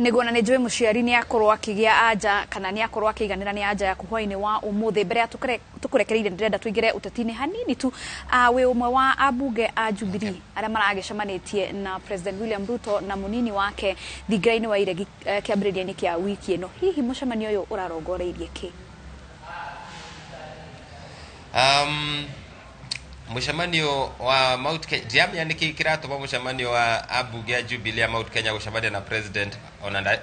Nĩguo, na nĩ njũĩ mũciari nĩ akorwo akĩgĩa anja kana nĩ akorwo akĩiganĩra nĩ anja yaku hwainĩ wa ũmũthĩ. Mbere ya tũkũrekereirie, ndĩrenda tũingĩre ũteti-inĩ hanini tu. Wĩ ũmwe wa ambunge a Jubilee arĩa maragĩcemanĩtie na President William Ruto na mũnini wake thingira-inĩ wa Iregi kĩambĩrĩria-inĩ kĩa wiki ĩno. Hihi mũcemanio ũyũ ũrarongoreirie kĩ? Mũcemanio wa Mount Kenya, ndiramenya nĩkĩ kĩratũma mũcemanio wa ambunge a Jubilee ya Mount Kenya gũcemania na president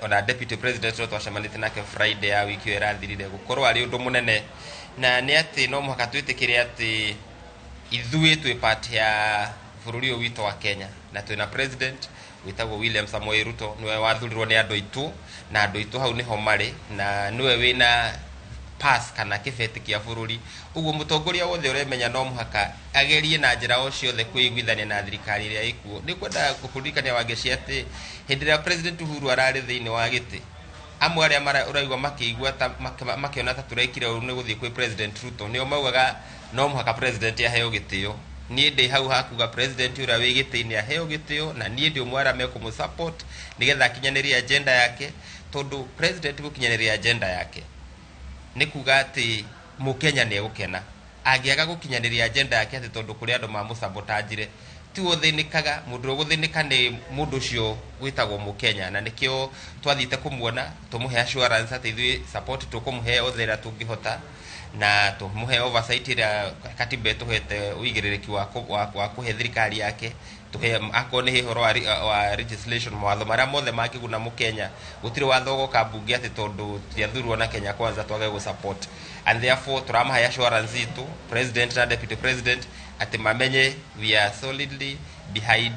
ona deputy president, no twacemanĩtie nake Friday ya wiki ĩyo ĩrathirire, gũkorwo arĩ ũndũ mũnene. Na nĩ atĩ no mũhaka twĩtĩkĩre atĩ ithuĩ twĩ part ya bũrũri ũyũ witũ wa Kenya, na twĩna president wĩtagwo William Samoei Ruto. Nĩwe wathurirwo nĩ andũ aitũ, na andũ aitũ hau nĩho marĩ, na nĩwe wĩna pass kana kĩbeti kĩa bũrũri. Ũguo mũtongoria wothe ũremenya no mũhaka agerie na njĩra o ciothe kwĩiguithania na thirikari ĩrĩa ĩkuo. Nĩ kwenda kũririkania Wangeci atĩ hĩndĩ ĩrĩa President Uhuru ararĩ thĩinĩ wa gĩtĩ, amwe arĩa ũraigua makĩigua ta makĩona ta tũrekire ũru nĩ gũthiĩ kwĩ President Ruto, nĩo maugaga no mũhaka president aheo gĩtĩo. Niĩ ndĩ hau hakuga president ũrĩa wĩ gĩtĩ-inĩ aheo gĩtĩo, na niĩ ndĩ ũmwe arĩa mekũmũ support nĩgetha akinyanĩrie agenda yake, tondũ president gũkinyanĩria agenda yake nĩ kuga atĩ mũkenya nĩ egũkena. Angĩaga gũkinyanĩria agenda yake atĩ tondũ kũrĩ andũ mamũsabotanjire, tiwe ũthĩnĩkaga. Mũndũ ũrĩa ũgũthĩnĩka nĩ mũndũ ũcio wĩtagwo mũkenya, na nĩkĩo twathiĩte kũmuona tũmũhe assurance atĩ ithuĩ support tũkũmũhe othe ĩrĩa tũngĩhota. Na tũmũhe oversight ĩrĩa katiba ĩtũhete ũigĩrĩrĩki wa kũhe thirikari yake. Tuhe akorwo nĩ ũhoro wa legislation, mawatho marĩa mothe mangĩguna mũkenya. Gũtirĩ watho ũgoka mbunge atĩ tondũ tũtiathurwo na Kenya Kwanza twage gũ support, and therefore tũramahe assurance itũ, president na deputy president, atĩ mamenye we are solidly behind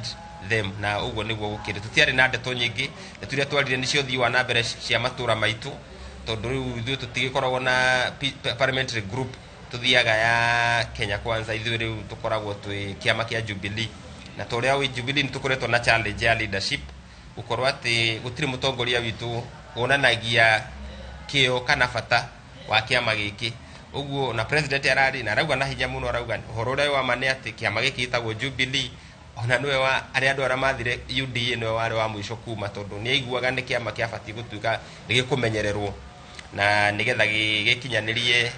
them. Na ũguo nĩguo gũkĩrĩ. Tũtiarĩ na ndeto nyingĩ. Ndeto iria twarire nĩcio ũthii wa na mbere cia matũra maitũ, tondũ rĩu ithuĩ tũtigĩkoragwo na parliamentary group tuthiaga ya Kenya Kwanza. Ithuĩ rĩu tũkoragwo twĩ kĩama kĩa Jubilee, na ta ũrĩa wĩ Jubilee nĩ tũkoretwo na challenge ya leadership, gũkorwo atĩ gũtirĩ mũtongoria witũ wonanagia kĩo kana bata wa kĩama gĩkĩ. Ũguo na president arari na arauga na hinya mũno, arauga ũhoro ũrĩa wa ma nĩ atĩ kĩama gĩkĩ gĩtagwo Jubilee, ona nĩwe wa arĩa andũ arĩa mathire UDA nĩwe warĩ wa mũico kuma, tondũ nĩ aiguaga nĩ kĩama kĩabatiĩ gũtuĩka nĩ gĩkũmenyererwo na nĩgetha gĩkinyanĩrie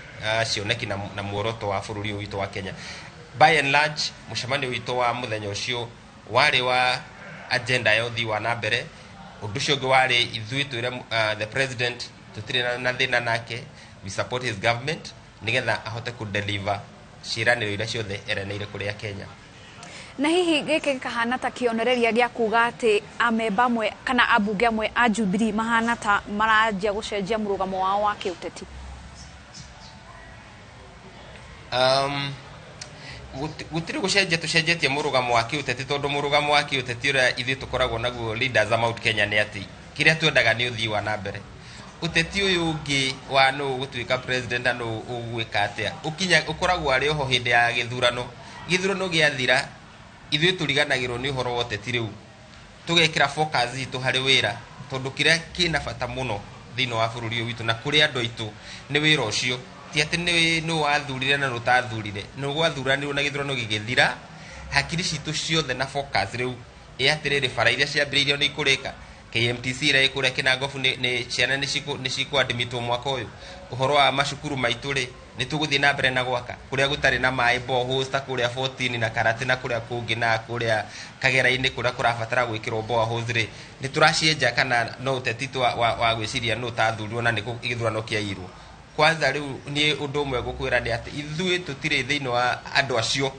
cioneki na muoroto wa bũrũri ũyũ witũ wa Kenya. By and large, mũcemanio witũ wa mũthenya ũcio warĩ wa agenda ya ũthii wa na mbere. Ũndũ ũcio ũngĩ warĩ ithuĩ twĩre the president tũtirĩ na thĩna nake, we support his government nĩgetha ahote kũ-deliver ciĩranĩro iria ciothe eranĩire kũrĩ Kenya. Na hihi gĩkĩ gĩkahana ta kĩonereria gĩa kuga atĩ amemba amwe kana ambunge amwe a Jubilee mahana ta maranjia gũcenjia mũrũgamo wao wa kĩũteti? Gũtirĩ gũcenjia tũcenjetie mũrũgamo wa kĩũteti, tondũ mũrũgamo wa kĩũteti ũrĩa ithuĩ tũkoragwo naguo leaders a Mount Kenya nĩ atĩ kĩrĩa twendaga nĩ ũthii wa na mbere. Ũteti ũyũ ũngĩ wa nũ ũgũtuĩka president na nũ ũgwĩka atĩa ũkinya ũkoragwo arĩ oho hĩndĩ ya gĩthurano. Gĩthurano gĩathira, ithuĩ tũriganagĩrwo nĩ ũhoro wa ũteti. Rĩu tũgekĩra focus itũ harĩ wĩra, tondũ kĩrĩa kĩna bata mũno thĩinĩ wa bũrũri ũyũ witũ na kũrĩ andũ aitũ nĩ wĩra ũcio, ti atĩ nĩ nũ wathurire na nũ ũtathurire. Nũ gwathuranirwo na gĩthurano gĩgĩthira, hakiri citũ ciothe na focus rĩu ĩ atĩrĩrĩ, bara iria ciambĩrĩirio nĩ ikũrĩka, KMTC ĩrĩa ĩ kũrĩa Kĩnangobu nĩ ciana nĩ cikũ-admitwo mwaka ũyũ, ũhoro wa macukuru maitũ rĩ, nĩ tũgũthiĩ na mbere na gwaka kũrĩa gũtarĩ na maĩ, boreholes, ta kũrĩa 14 na Karate na kũrĩa kũngĩ na kũrĩa Kagera-inĩ kũrĩa kũrabatara gwĩkĩrwo boreholes rĩ, nĩ tũracienja kana no ũteti tu wa gwĩciria nũ ũtathurirwo na nĩkũ gĩthurano kĩairwo. Kwanza rĩu niĩ ũndũ ũmwe ngũkwĩra nĩ atĩ ithuĩ tũtirĩ thĩinĩ wa andũ acio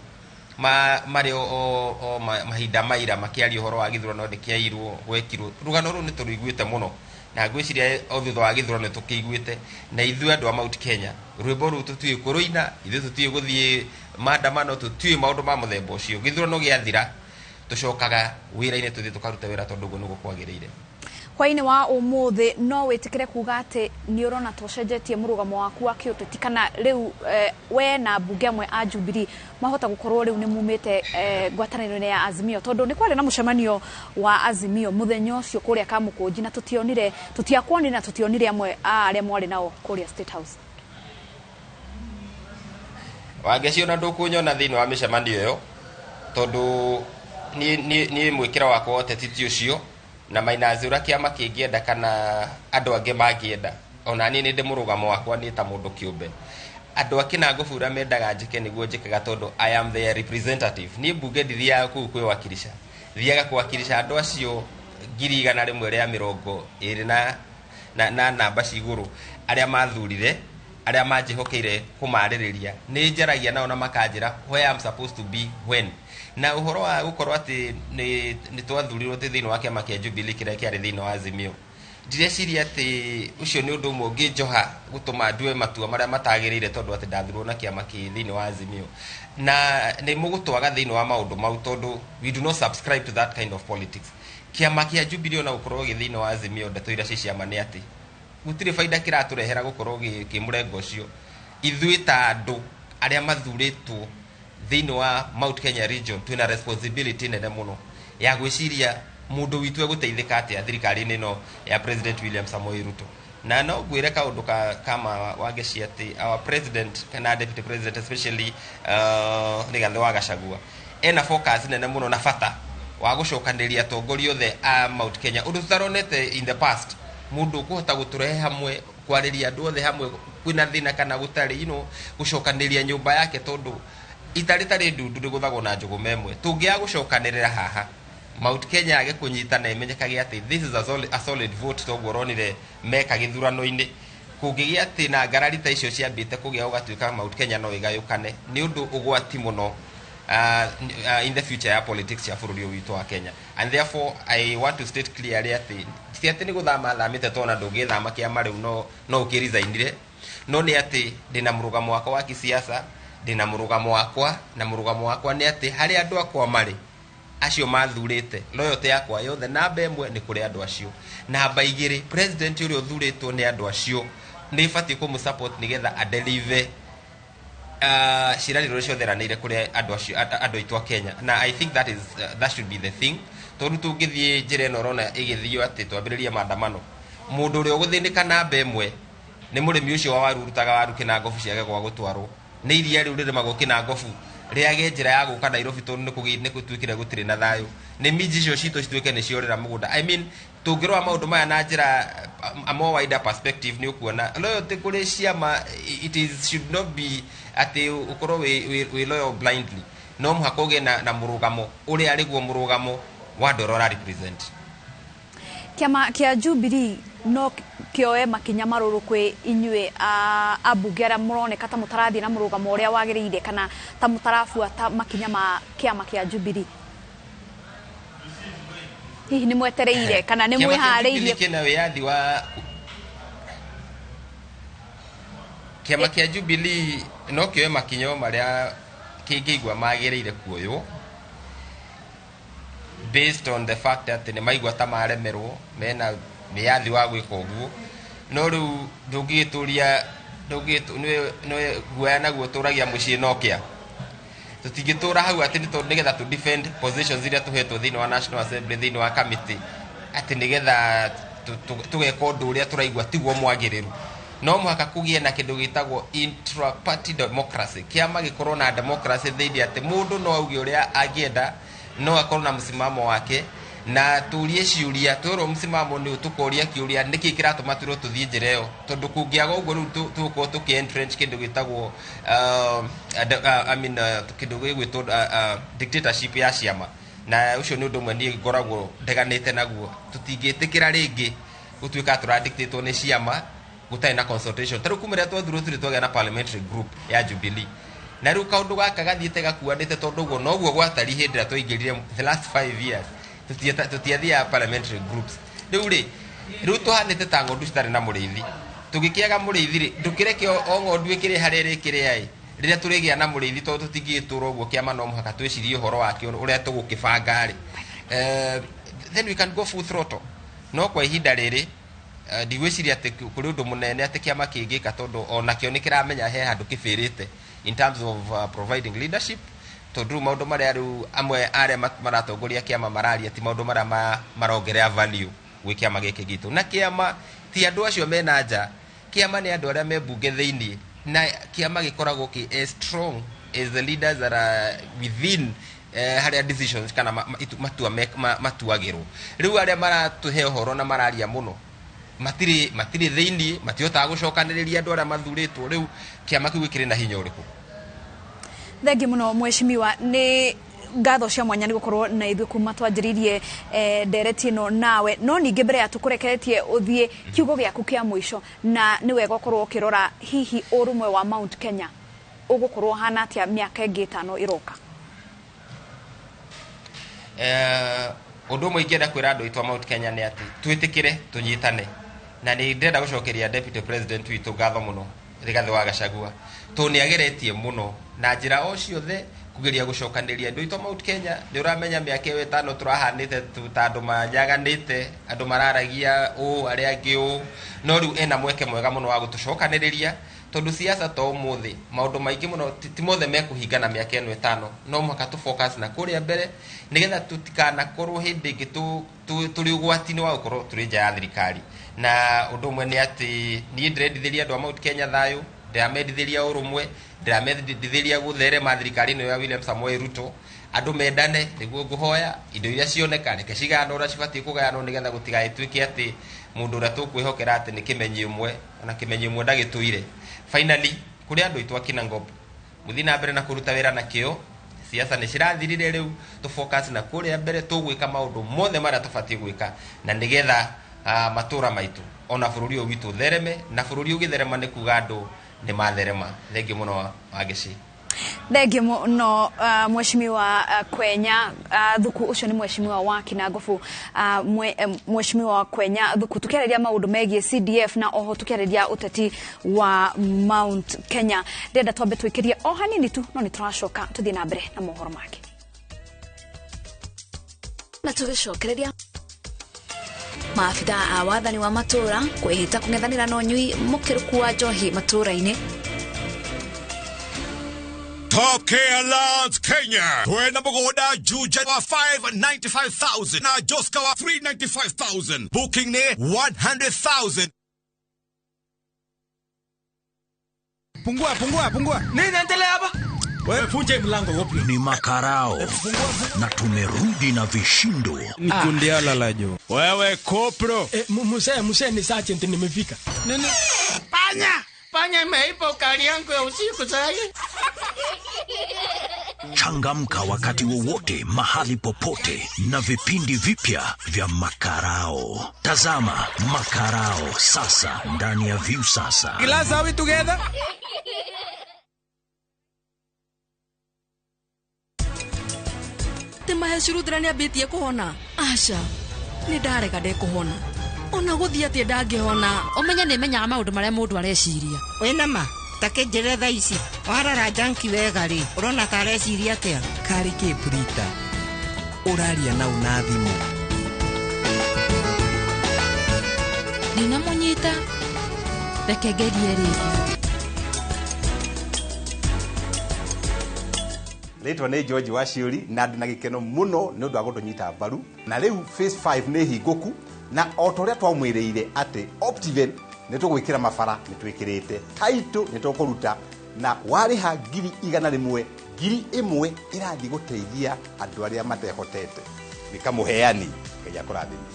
marĩ o mahinda maira makĩaria ũhoro wa gĩthurano nĩ kĩairwo gwekirwo. Rũgano rũu nĩ tũrũiguĩte mũno, na ngwĩciria o thutha wa gĩthurano tũkĩiguĩte. Na ithuĩ andũ a Mount Kenya, rwĩmbo rũu tũtiũĩ kũrũina, ithuĩ tũtiũĩ gũthiĩ maandamano, tũtiũĩ maũndũ ma mũthemba ũcio. Gĩthurano gĩathira, tũcokaga wĩra-inĩ, tũthiĩ tũkaruta wĩra, tondũ ũguo nĩguo kwagĩrĩire. Hwaĩ-inĩ wa ũmũthĩ, no wĩtĩkĩre kuga atĩ nĩ ũrona ta ũcenjetie mũrũgamo waku wa kĩũteti, kana rĩu we na mbunge amwe a Jubilee mahota gũkorwo rĩu nĩ mumĩte ngwatanĩro-inĩ ya Azimio? Tondũ nĩ kwarĩ na mũcemanio wa Azimio mũthenya ũcio kũrĩa Kamũkũnji, na tũtionire, tũtiakuonire na tũtionire amwe a arĩa mwarĩ nao kũrĩa State House. Wangeci, ona ndũkũnyona thĩinĩ wa mĩcemanio ĩyo, tondũ niĩ mwĩkĩra wakwa wa ũteti ti ũcio na mainazi ũrĩa kĩama kĩngĩenda kana andũ angĩ mangĩenda. Ona niĩ nĩ ndĩ mũrũgamo wakwa niĩ ta mũndũ kĩũmbe. Andũ a Kĩnangobu ũrĩa mendaga njĩke nĩguo njĩkaga, tondũ I am their representative. Niĩ mbunge ndithiaga kũu kwĩwakilisha, thiaga kũwakilisha andũ acio 120,000 na namba cigũrũ arĩa mathurire, arĩa manjĩhokeire kũmarĩrĩria. Nĩ njaragia nao na makanjĩra where I'm supposed to be when. Na ũhoro wa gũkorwo atĩ nĩ twathurirwo atĩ thĩinĩ wa kĩama kĩa Jubilee kĩrĩa kĩarĩ thĩinĩ wa Azimio, ndireciria atĩ ũcio nĩ ũndũ ũmwe ũngĩnjoha gũtũma ndue matua marĩa matagĩrĩire, tondũ atĩ ndathurwo na kĩama kĩ thĩinĩ wa Azimio na nĩ mũgũtwaga thĩinĩ wa maũndũ mau, tondũ we do not subscribe to that kind of politics. Kĩama kĩa Jubilee ona gũkorwo gĩ thĩinĩ wa Azimio, ndeto iria ci ciama nĩ atĩ gũtirĩ baida kĩratũrehera gũkorwo kĩ mũrengo ũcio. Ithuĩ ta andũ arĩa mathurĩtwo thĩinĩ wa Mount Kenya region twĩna responsibility nene mũno ya gwĩciria mũndũ witũ egũteithĩka atĩa thirikari-inĩ ĩno ya President William Samoei Ruto. Na no ngwĩre kaũndũ ka kama Wangeci atĩ our president kana deputy president especially, Rigathĩ wa Gachagua, ena focus nene mũno na bata wa gũcokanĩria atongoria othe a Mount Kenya, ũndũ tũtaronete in the past, mũndũ ũkũhota gũtũrehe hamwe, kwarĩria andũ othe hamwe kwĩna thĩna kana gũtarĩ, gũcokanĩria nyũmba yake, tondũ ita rĩtarĩ ndundu rĩgũthagwo na njũgũma ĩmwe. Tũngĩaga gũcokanĩrĩra haha, Mount Kenya yage kũnyitana, ĩmenyekage atĩ this is a solid vote, toguo ũronire meka gĩthurano-inĩ. Kũngĩgĩa atĩ na ngarari ta icio ciambĩte kũgĩa gũgatuĩka Mount Kenya no ĩgayũkane, nĩ ũndũ ũgwati mũno in the future ya politics ya bũrũri ũyũ witũ wa Kenya. And therefore I want to state clearly atĩ ti atĩ nĩ gũthama thamĩte, tona ndũngĩthama kĩama rĩu, no ũkĩresignire, no nĩ atĩ ndĩna mũrũgamo wakwa wa kisiasa, ndĩna mũrũgamo wakwa, na mũrũgamo wakwa nĩ atĩ harĩa andũ akwa marĩ, acio mathurĩte, loyalty yakwa yothe namba ĩmwe nĩ kũrĩ andũ acio. Namba igĩrĩ, president ũrĩa ũthurĩtwo nĩ andũ acio nĩ ibatiĩ kũmũ support nĩgetha adeliver ciĩranĩro ciothe eranĩire kũrĩ andũ acio, andũ aitũ a Kenya. Na I think that should be the thing, tondũ tũngĩthiĩ njĩra ĩno ũrona ĩgĩthio atĩ twambĩrĩrie maandamano, mũndũ ũrĩa ũgũthĩnĩka namba ĩmwe nĩ mũrĩmi ũcio wa waru ũrutaga waru Kĩnangobu ciage gwa gũtwarwo, nĩ iria rĩu rĩrĩmagwo Kĩnangobu rĩage njĩra ya gũka Nairobi tondũ nĩ gũtuĩkire gũtirĩ na thayũ, nĩ minji icio citũ cituĩke nĩ ciorĩra mũgũnda. I mean, tũngĩrora maũndũ maya na njĩra a more wider perspective, nĩ ũkuona loyalty kũrĩ ciama, it is should not be atĩ ũkorwo wĩ loyal blindly. No mũhaka ũgĩe na mũrũgamo ũrĩa arĩguo mũrũgamo wa andũ arĩa ũra represent. Kĩama kĩa Jubilee no kĩoe makinya marũrũ kwĩ inyuĩ ambunge arĩa mũroneka ta mũtarathiĩ na mũrũgamo ũrĩa wagĩrĩire kana ta mũtarabuata makinya ma kĩama kĩa Jubilee? Hihi nĩ mwetereire kana nĩ Kĩama kĩa mwĩharĩirie? Jubilee kĩna wĩyathi wa kĩama kĩa Jubilee no kĩoe makinya o marĩa kĩngĩigua magĩrĩire kuoywo based on the fact atĩ nĩ maigua ta maremerwo, mena wĩyathi wa gwĩka ũguo. No rĩu ndũngĩgĩtũria nĩ guoya naguo tũragia mũciĩ no kĩa tũtingĩtũra hau atĩ nĩ tondũ nĩgetha tũ defend positions iria tũhetwo thĩinĩ wa National Assembly, thĩinĩ wa committee, atĩ nĩgetha tũgeka ũndũ ũrĩa tũraigua tiguo mwagĩrĩru. No mũhaka kũgĩe na kĩndũ gĩtagwo intra-party democracy, kĩama gĩkorwo na democracy thĩinĩ, atĩ mũndũ no auge ũrĩa angĩenda, no akorwo na msimamo wake, na tũrie ciũria. Twĩrwo msimamo nĩ tũkoria kĩũria, nĩkĩ kĩratũma twĩrwo tũthiĩ njĩra ĩyo? Tondũ kũngĩaga ũguo, rĩu tũgũkorwo tũkĩ entrench kĩndũ gĩtagwo I mean, kĩndũ gĩgwĩtwo dictatorship ya ciama, na ũcio nĩ ũndũ ũmwe niĩ ngoragwo ndeganĩte naguo. Tũtingĩtĩkĩra rĩngĩ gũtuĩka tũradictatwo nĩ ciama gũtarĩ na consultation. Ta rĩu kuma rĩrĩa twathurwo, tũrĩ twagĩa na parliamentary group ya Jubilee, na rĩu kaũndũ gaka gathiĩte gakuanĩte, tondũ ũguo noguo gwatari hĩndĩ ĩrĩa twaingĩrire the last 5 years, tũtiathiaga parliamentary groups. Rĩu rĩ, rĩu tũhanĩte ta ng'ondu citarĩ na mũrĩithi. Tũngĩkĩaga mũrĩithi rĩ, ndũkĩreke o ng'ondu ĩkĩrĩ harĩa ĩrĩkĩrĩa ĩ rĩrĩa tũrĩgĩa na mũrĩithi, tondũ tũtingĩgĩtũra ũguo. Kĩama no mũhaka twĩcirie ũhoro wakĩo ũrĩa tũgũkĩbanga rĩ, then we can go full throttle. No kwa ihinda rĩrĩ, ndigwĩciria atĩ kũrĩ ũndũ mũnene atĩ kĩama kĩngĩka, tondũ onakĩo nĩ kĩramenya he handũ kĩbĩrĩte in terms of providing leadership, tondũ rĩu maũndũ marĩa rĩu amwe arĩa maratongoria kĩama mararia ti maũndũ marĩa marongerera value gwĩ kĩama gĩkĩ gitũ. Na kĩama ti andũ acio mena nja, kĩama nĩ andũ arĩa me mbunge thĩinĩ, na kĩama gĩkoragwo kĩ as strong as the leaders that are within harĩa decisions kana matua matuagĩrwo. Rĩu arĩa maratũhe ũhoro na mararia mũno matirĩ thĩinĩ, matihotaga gũcokanĩrĩria andũ arĩa mathurĩtwo. Rĩu kĩama kĩu gĩkĩrĩ na hinya ũrĩkũ? Thengi muno, mheshimiwa, nĩ ngatho cia mwanya nĩ gũkorwo na ithuĩ kuma twanjĩrĩirie ndereti ĩno nawe. No ningĩ mbere ya tũkũrekeretie ũthiĩ, kiugo gĩaku kĩa mũico, na nĩ wega ũkorwo ũkĩrora hihi ũrũmwe wa Mount Kenya ũgũkorwo ũhana atĩa mĩaka ĩngĩ 5 ĩroka. Ũndũ ũmwe ingĩenda kwĩra andũ aitũ a Mount Kenya nĩ atĩ twĩtĩkĩre tũnyitane, na nĩ ndĩrenda gũcokeria deputy president witũ ngatho mũno, Rigathĩ wa Gachagua, tondũ nĩ ageretie mũno na njĩra o ciothe kũgeria gũcokanĩria andũ aitũ a Mount Kenya. Nĩ ũramenya mĩaka ĩyo 5 tũrahanĩte ta andũ manyaganĩte, andũ mararagia ũũ, arĩa angĩ ũũ, no rĩu ena mweke mwega mũno wa gũtũcokanĩrĩria, tondũ siasa to ũmũthĩ, maũndũ maingĩ mũno ti mothe mekũhingana mĩaka ĩno 5. No mũhaka tũ focus na kũrĩa mbere nĩgetha tũtikanakorwo hĩndĩ ĩngĩ tũrĩ ũgwati-inĩ wa gũkorwo tũrĩ nja ya thirikari. Na ũndũ ũmwe nĩ atĩ niĩ ndĩrendithĩria andũ a Mount Kenya thayũ, ndĩramendithĩria ũrũmwe, ndĩramendithĩria gũtherema thirikari ĩno ya William Samoei Ruto. Andũ mendane, nĩguo ngũhoya. Indo iria cioneka reke cigayanwo ũrĩa cibatiĩ kũgayanwo, nĩgetha gũtigagĩtuĩke atĩ mũndũ ũrĩa tũkwĩhokera atĩ nĩ kĩmenyi ũmwe, ona kĩmenyi ũmwe ndagĩtũire. Finally, kũrĩ andũ aitũ a Kinangop, mũthiĩ na mbere na kũruta wĩra na kĩo. Siasa nĩ cirathirire, rĩu tũ focus na kũrĩa mbere, tũgwĩka maũndũ mothe marĩa tũbatiĩ gwĩka na nĩgetha Matũra maitũ ona bũrũri ũyũ witũ ũthereme, na bũrũri ũgĩtherema nĩ kuga andũ nĩ matherema. Thengiũ mũno Wangeci. Thengiũ mũno Mheshimiwa Kwenya Thuku. Ũcio nĩ Mheshimiwa wa Kinangofu, Mheshimiwa Kwenya Thuku, tukiarĩria maũndũ megiĩ CDF na oho tukiarĩria ũteti wa Mount Kenya. Ndĩrenda twambe twĩkĩrie o hanini tu, no nĩ tũracoka tũthiĩ na mbere na mohoro make. Na tũgĩcokereria, maabitha a wathani wa matũra kwĩhĩta kũng'ethanĩra na ũnyui mũkĩrũku wa njohi matũra-inĩ. Top Care Lands Kenya. Twena mũgũnda Juja wa 595,000 na Joska wa 395,000. Booking nĩ 100,000. Pungua, pungua, pungua. Nini endelea hapa? Wewe funje mlango wapi? Ni makarao na tumerudi na vishindo. Ni kundi la jo. Wewe kopro. Muse, muse ni sergeant nimefika. Nini? Panya! Panya imeipa ukali yangu ya usiku sasa. Changamka wakati wowote, mahali popote na vipindi vipya vya Makarao. Tazama Makarao sasa ndani ya View Sasa. Class, are we together? Te mahecurutira nĩ ambĩtie kũhona. Aca, nĩ ndarega ndekũhona. Ona gũthiĩ atĩa ndangĩhona. Ũmenye nĩ menyaga maũndũ marĩa mũndũ areciria. Wĩna ma, ta kĩnjĩre thaa ici. Warora janki wega rĩ, ũrona ta areciria atĩa? Karĩ kĩ Prita? Ũraria na una thimũ. Ndinamũnyita. Reke ngerie rĩngĩ. Rĩtwa nĩ George Waciũri na ndĩ na gĩkeno mũno nĩ ũndũ wa gũtũnyita mbaru. Na rĩu phase 5 nĩ hingũku, na o ta ũrĩa twamwĩrĩire atĩ Optiven nĩ tũgwĩkĩra mabara, nĩ twĩkĩrĩte title, nĩ tũkũruta, na warĩha 100,000, 1,000 ĩrathiĩ gũteithia andũ arĩa matehotete. Nĩ kamũheani, Ngai akũrathime.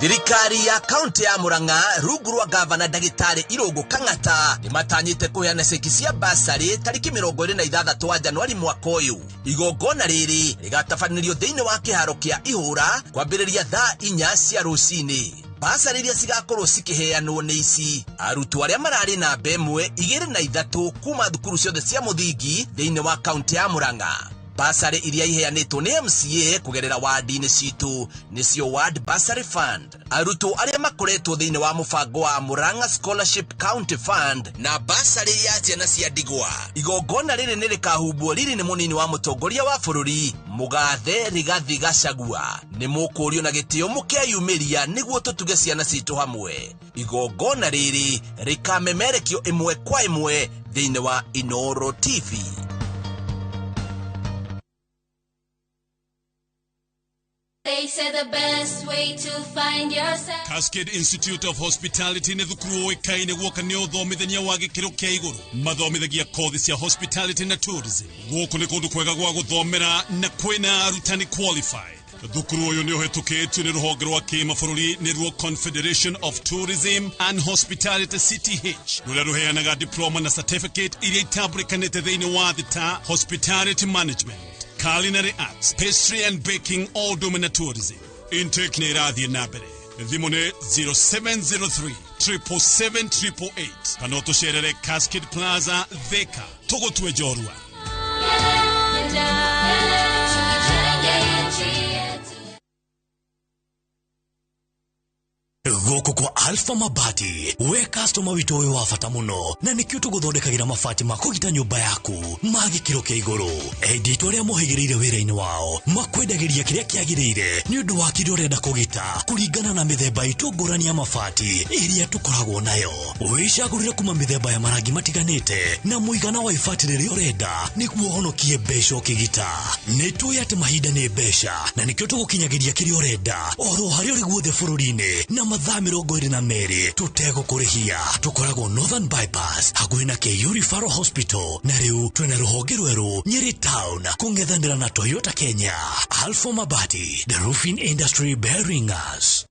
Thirikari ya kaunti ya Murang'a rungu rwa gavana ndagĩtarĩ Irũngũ Kang'ata nĩmatanyĩte kũheana ceki cia basarĩ tarĩki 26 wa Januari mwaka ũyũ. Igongona rĩrĩ rĩgatabanĩrio thĩinĩ wa kĩharo kĩa Ihũra kwambĩrĩria thaa 4 cia rũcinĩ. Basarĩ iria cigakorwo cikĩheanwo nĩ ici: arutwo arĩa mararĩ namba 1, 2 na 3 kuma thukuru ciothe cia mũthingi thĩinĩ wa kaunti ya Murang'a. Basarĩ iria iheanĩtwo nĩ MCA kũgerera wadi-inĩ citũ nĩcio Ward Bursary Fund. Arutwo arĩa makoretwo thĩinĩ wa mũbango wa Murang'a Scholarship County Fund na basarĩ ya ciana cia ndigwa. Igongona rĩrĩ nĩ rĩkahumbwo riri nĩ mũnini wa mũtongoria wa bũrũri Mũgathe Rigathi Gachagua. Nĩ mũkũrio na gĩtĩo mũkeyumĩria nĩguo tũtuge ciana citũ hamwe. Igongona rĩrĩ rĩkamemerekio ĩmwe kwa ĩmwe thĩinĩ wa Inoro TV. They say the best way to find yourself. Cascade Institute of Hospitality nĩ thukuru ũĩkaine guoka nĩ ũthomithania wa gĩkĩro kĩa igũrũ. Mathomithagia kothi cia hospitality na tourism. Gũkũ nĩ kũndũ kwega gwa gũthomera na kwĩna arutani qualified. Thukuru ũyũ nĩ ũhetũkĩtio nĩ rũhonge rwa kĩmabũrũri nĩruo Confederation of Tourism and Hospitality CTH, rũrĩa rũheanaga diploma na certificate iria itambũrĩkanĩte thĩinĩ wa thĩ ta hospitality management, culinary arts, pastry and baking, all na tourism. Intake nĩ ĩrathiĩ na mbere. Thimũ nĩ 0703 777 888 kana ũtũcerere Cascade Plaza, Thika. Tũgũtue njorua. Gũkũ kwa Alpha Mabati, we customer witũ ũyũ wa bata mũno, na nĩkĩo tũgũthondekagĩra mabati ma kũgita nyũmba yaku ma gĩkĩro kĩa igũrũ. Endia itũ arĩa mohĩgĩrĩire wĩra-inĩ wao makwendagĩria kĩrĩa kĩagĩrĩire nĩ ũndũ wa kĩrĩa ũrenda kũgita kũringana na mĩthemba itũ ngũrani ya mabati ĩrĩa tũkoragwo nayo. Wĩcagũrĩre kuma mĩthemba ya marangi matiganĩte na mũigana wa ibati rĩrĩa ũrenda nĩguo ũhonokie mbeca ũkĩgita. Nĩ tũĩ atĩ mahinda nĩ mbeca na nĩkĩo tũgũkinyagĩria kĩrĩa ũrenda oro harĩa ũrĩ guothe bũrũri-inĩ na mathaa 22 tũtegũkũrĩhia. Tũkoragwo Northern Bypass hakuhĩ na KU Referral Hospital, na rĩu twĩna rũhonge rwerũ Nyeri Town kũng'ethanĩra na Toyota Kenya. Alpha Mabati, the roofing industry bearing us.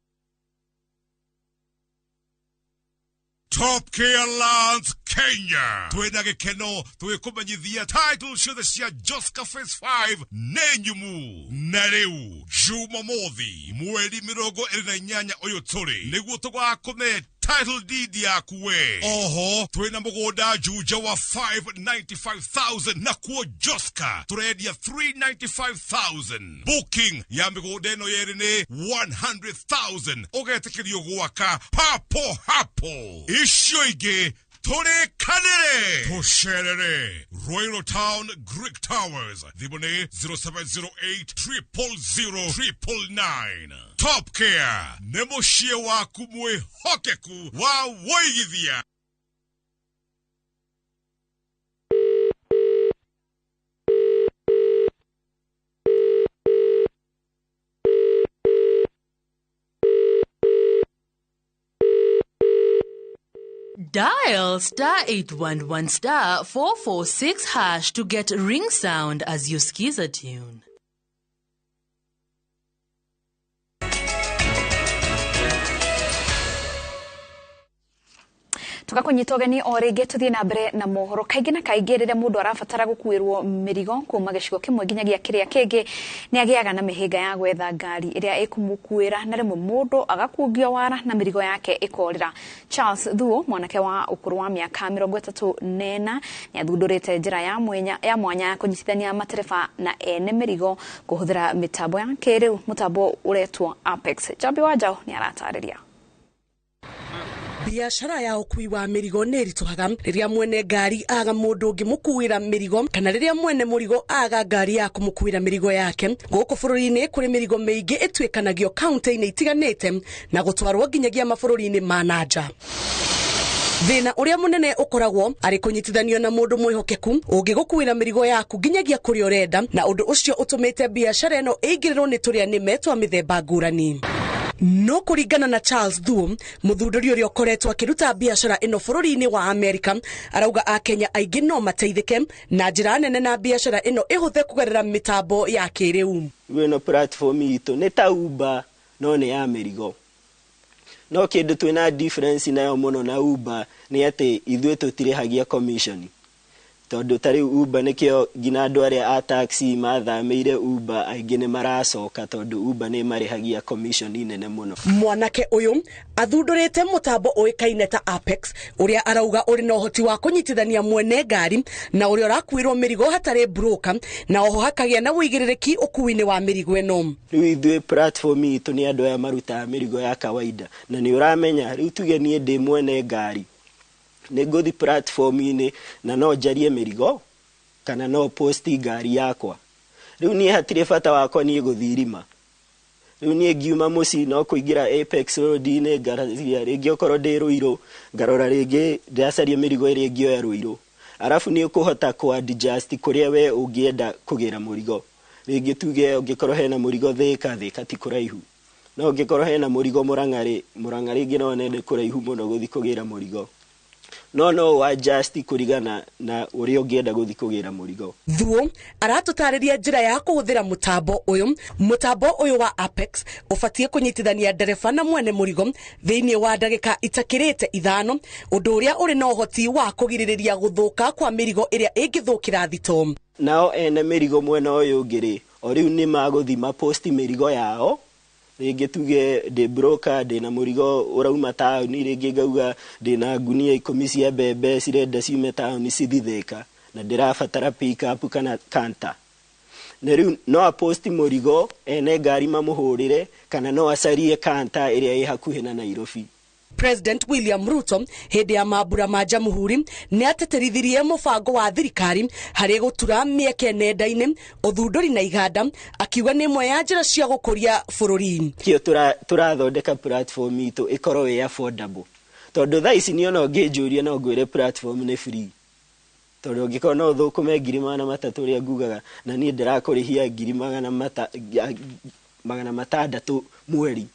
Top Care Lands Kenya twina gikeno twikumenyithia title ciothe cia Joska Phase 5 nĩ nyumu. Na rĩu Jumamothi mweri 28 ũyũ tũrĩ nĩguo tũgakũne title deed yaku we. Oho twina mũgũnda Juja wa 595,000 na kuo Joska tũrendia 395,000. Booking ya mĩgũnda ĩno yerĩ nĩ 100,000 ũgetĩkĩrio gwaka papo hapo. Icio ingĩ tũrĩkanĩre tũcerere Royal Town Greek Towers, thimũ nĩ 0708 000 999. Top Care nĩ mũciĩ waku mwĩhokeku wa wũigithia. Dial star 811 star 446 hash to get ring sound as you skiza tune. Tugakunyita ũgeni o rĩngĩ tũthiĩ na mbere na mohoro. Kaingĩ na kaingĩ rĩrĩa mũndũ arabatara gũkuĩrwo mĩrigo kuma gĩcigo kĩmwe nginyagia kĩrĩa kĩngĩ nĩ agĩaga na mĩhĩnga ya gwetha ngari ĩrĩa ĩkũmũkuĩra, na rĩmwe mũndũ agakungio wara na mĩrigo yake ĩkorĩra. Charles Thuo, mwanake wa ũkũrũ wa mĩaka 34, nĩ athundũrĩte njĩra ya mwanya ya kũnyitithania matereba na ene mĩrigo kũhũthĩra mĩtambo ya kĩrĩu, mũtambo ũretwo Apex. Jambi wa Njaũ nĩ aratarĩria. Biashara ya ũkui wa mĩrigo nĩ ĩritũhaga rĩrĩa mwene ngari aga mũndũ ũngĩmũkuĩra mĩrigo kana rĩrĩa mwene mũrigo aga ngari ya kũmũkuĩra mĩrigo yake. Gũkũ bũrũri-inĩ kũrĩ mĩrigo mĩingĩ ĩtuĩkanagio kaunti-inĩ itiganĩte na gũtwarwo nginyagia mabũrũri-inĩ ma na nja. Thĩna ũrĩa mũnene ũkoragwo arĩ kũnyitithanio na mũndũ mwĩhokeku ũngĩgũkuĩra mĩrigo yaku nginyagia kũrĩa ũrenda, na ũndũ ũcio ũtũmĩte biashara ĩno ĩingĩrĩrwo nĩ tũrĩa nĩme twa mĩthemba ngũrani. No kũringana na Charles Thuo, mũthundũri ũrĩa ũkoretwo akĩruta biashara ĩno bũrũri-inĩ wa Amerika, arauga Akenya aingĩ no mateithĩke na njĩra nene na biashara ĩno ĩhũthe kũgerera mĩtambo ya kĩrĩu. Ĩno platform itũ nĩ ta Uber no nĩ ya mĩrigo. No kĩndũ twĩna difference nayo mũno na Uber nĩ atĩ ithuĩ tũtirĩhagia commission. Tondũ ta rĩu Uber nĩkĩo nginya andũ arĩa a taxi mathamĩire Uber aingĩ nĩ maracoka tondũ Uber nĩ marĩhagia commission nene mũno. Mwanake ũyũ athundũrĩte mũtambo ũĩkaine ta Apex ũrĩa arauga ũrĩ na ũhoti wa kũnyitithania mwene ngari na ũrĩa ũrakuĩrwo mĩrigo hatarĩ broker, na oho hakagĩa na ũigĩrĩrĩki ũkuui-inĩ wa mĩrigo ĩno. Rĩu ithuĩ platform itũ nĩ andũ aya marutaga mĩrigo ya kawaida, na nĩ ũramenya rĩu tuge niĩ ndĩ mwene ngari nĩ ngũthi platform-inĩ na no njarie mĩrigo kana no posti ngari yakwa. Rĩu niĩ hatirĩ bata wakwa niĩ gũthiĩ irima. Rĩu niĩ ngiuma mũciĩ no kũingĩra Apex Road-inĩ ngararia rĩngĩ okorwo ndĩ Rũirũ ngarora rĩngĩ ndĩracaria mĩrigo ĩrĩa ĩngĩoya Rũirũ. Arabu nĩ ũkũhota kũ adjust kũrĩa we ũngĩenda kũgĩra mũrigo. Rĩngĩ tuge ũngĩkorwo hena mũrigo Thĩka, Thĩka ti kũraihu. No ũngĩkorwo hena mũrigo Mũrang'a rĩ, Mũrang'a rĩngĩ no nende kũraihu mũno gũthiĩ kũgĩra mũrigo. No adjust kũringana na ũrĩa ũngĩenda gũthiĩ kũgĩra mũrigo. Thuo aratũtarĩria njĩra ya kũhũthĩra mũtambo ũyũ. Mũtambo ũyũ wa Apex ũbatiĩ kũnyitithania ndereba na mwene mũrigo thĩinĩ wa ndagĩka itakĩrĩte 5, ũndũ ũrĩa ũrĩ na ũhoti wa kũgirĩrĩria gũthũka kwa mĩrigo ĩrĩa ĩngĩthũkĩra thito. Nao ene mĩrigo mwena ũyũ ũngĩ rĩ, o rĩu nĩ magũthiĩ maposti mĩrigo yao. Rĩngĩ tuge ndĩ broker ndĩna mũrigo ũrauma taũni, rĩngĩ ngauga ndĩna ngunia 10 cia mbembe cirenda ciume taũni cithiĩ Thĩka na ndĩrabatara pick up kana kanta. Na rĩu no aposti mũrigo ene ngari mamũhũrĩre kana no acarie kanta ĩrĩa ĩ hakuhĩ na Nairobi. President William Ruto hĩndĩ ya mambura ma Jamhuri nĩ ateterithirie mũbango wa thirikari harĩ gũtura mĩeke nenda-inĩ, ũthundũri na iganda, akiuga nĩ ĩmwe ya njĩra cia gũkũria bũrũri. Kĩo tũrathondeka platform itũ ĩkorwo ĩ affordable, tondũ thaa ici niĩ ona ũngĩnjũria no ngwĩre platform nĩ free, tondũ ũngĩkorwo no ũthũkũme 300,000 ũrĩa ngugaga na niĩ ndĩrakũrĩhia 600,000 mweri,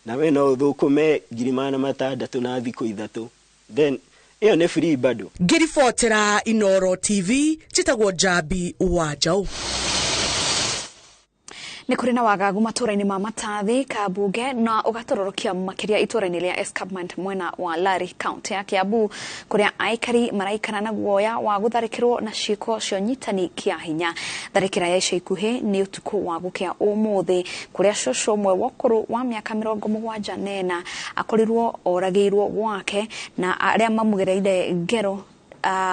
na we no ũthũkũme 600,000 na thikũ 3, then ĩyo nĩ free bado. Ngĩribotera Inooro TV, njĩtagwo Njambi wa Njaũ. Nĩ kũrĩ na wagagu matũra-inĩ ma Matathi, Kabunge na ũgatororokia makĩria itũra-inĩ rĩa Escarpment mwena wa Lari, kaunti ya Kiambu, kũrĩa aikari maraikara na guoya wa gũtharĩkĩrwo na ciĩko cia ũnyitani kĩa hinya. Tharĩkĩra ya ica ikuhĩ nĩ ũtukũ wa gũkĩa ũmũthĩ, kũrĩa cũcũ ũmwe wa ũkũrũ wa mĩaka 74 akorirwo oragĩirwo gwake na arĩa mamũgereire ngero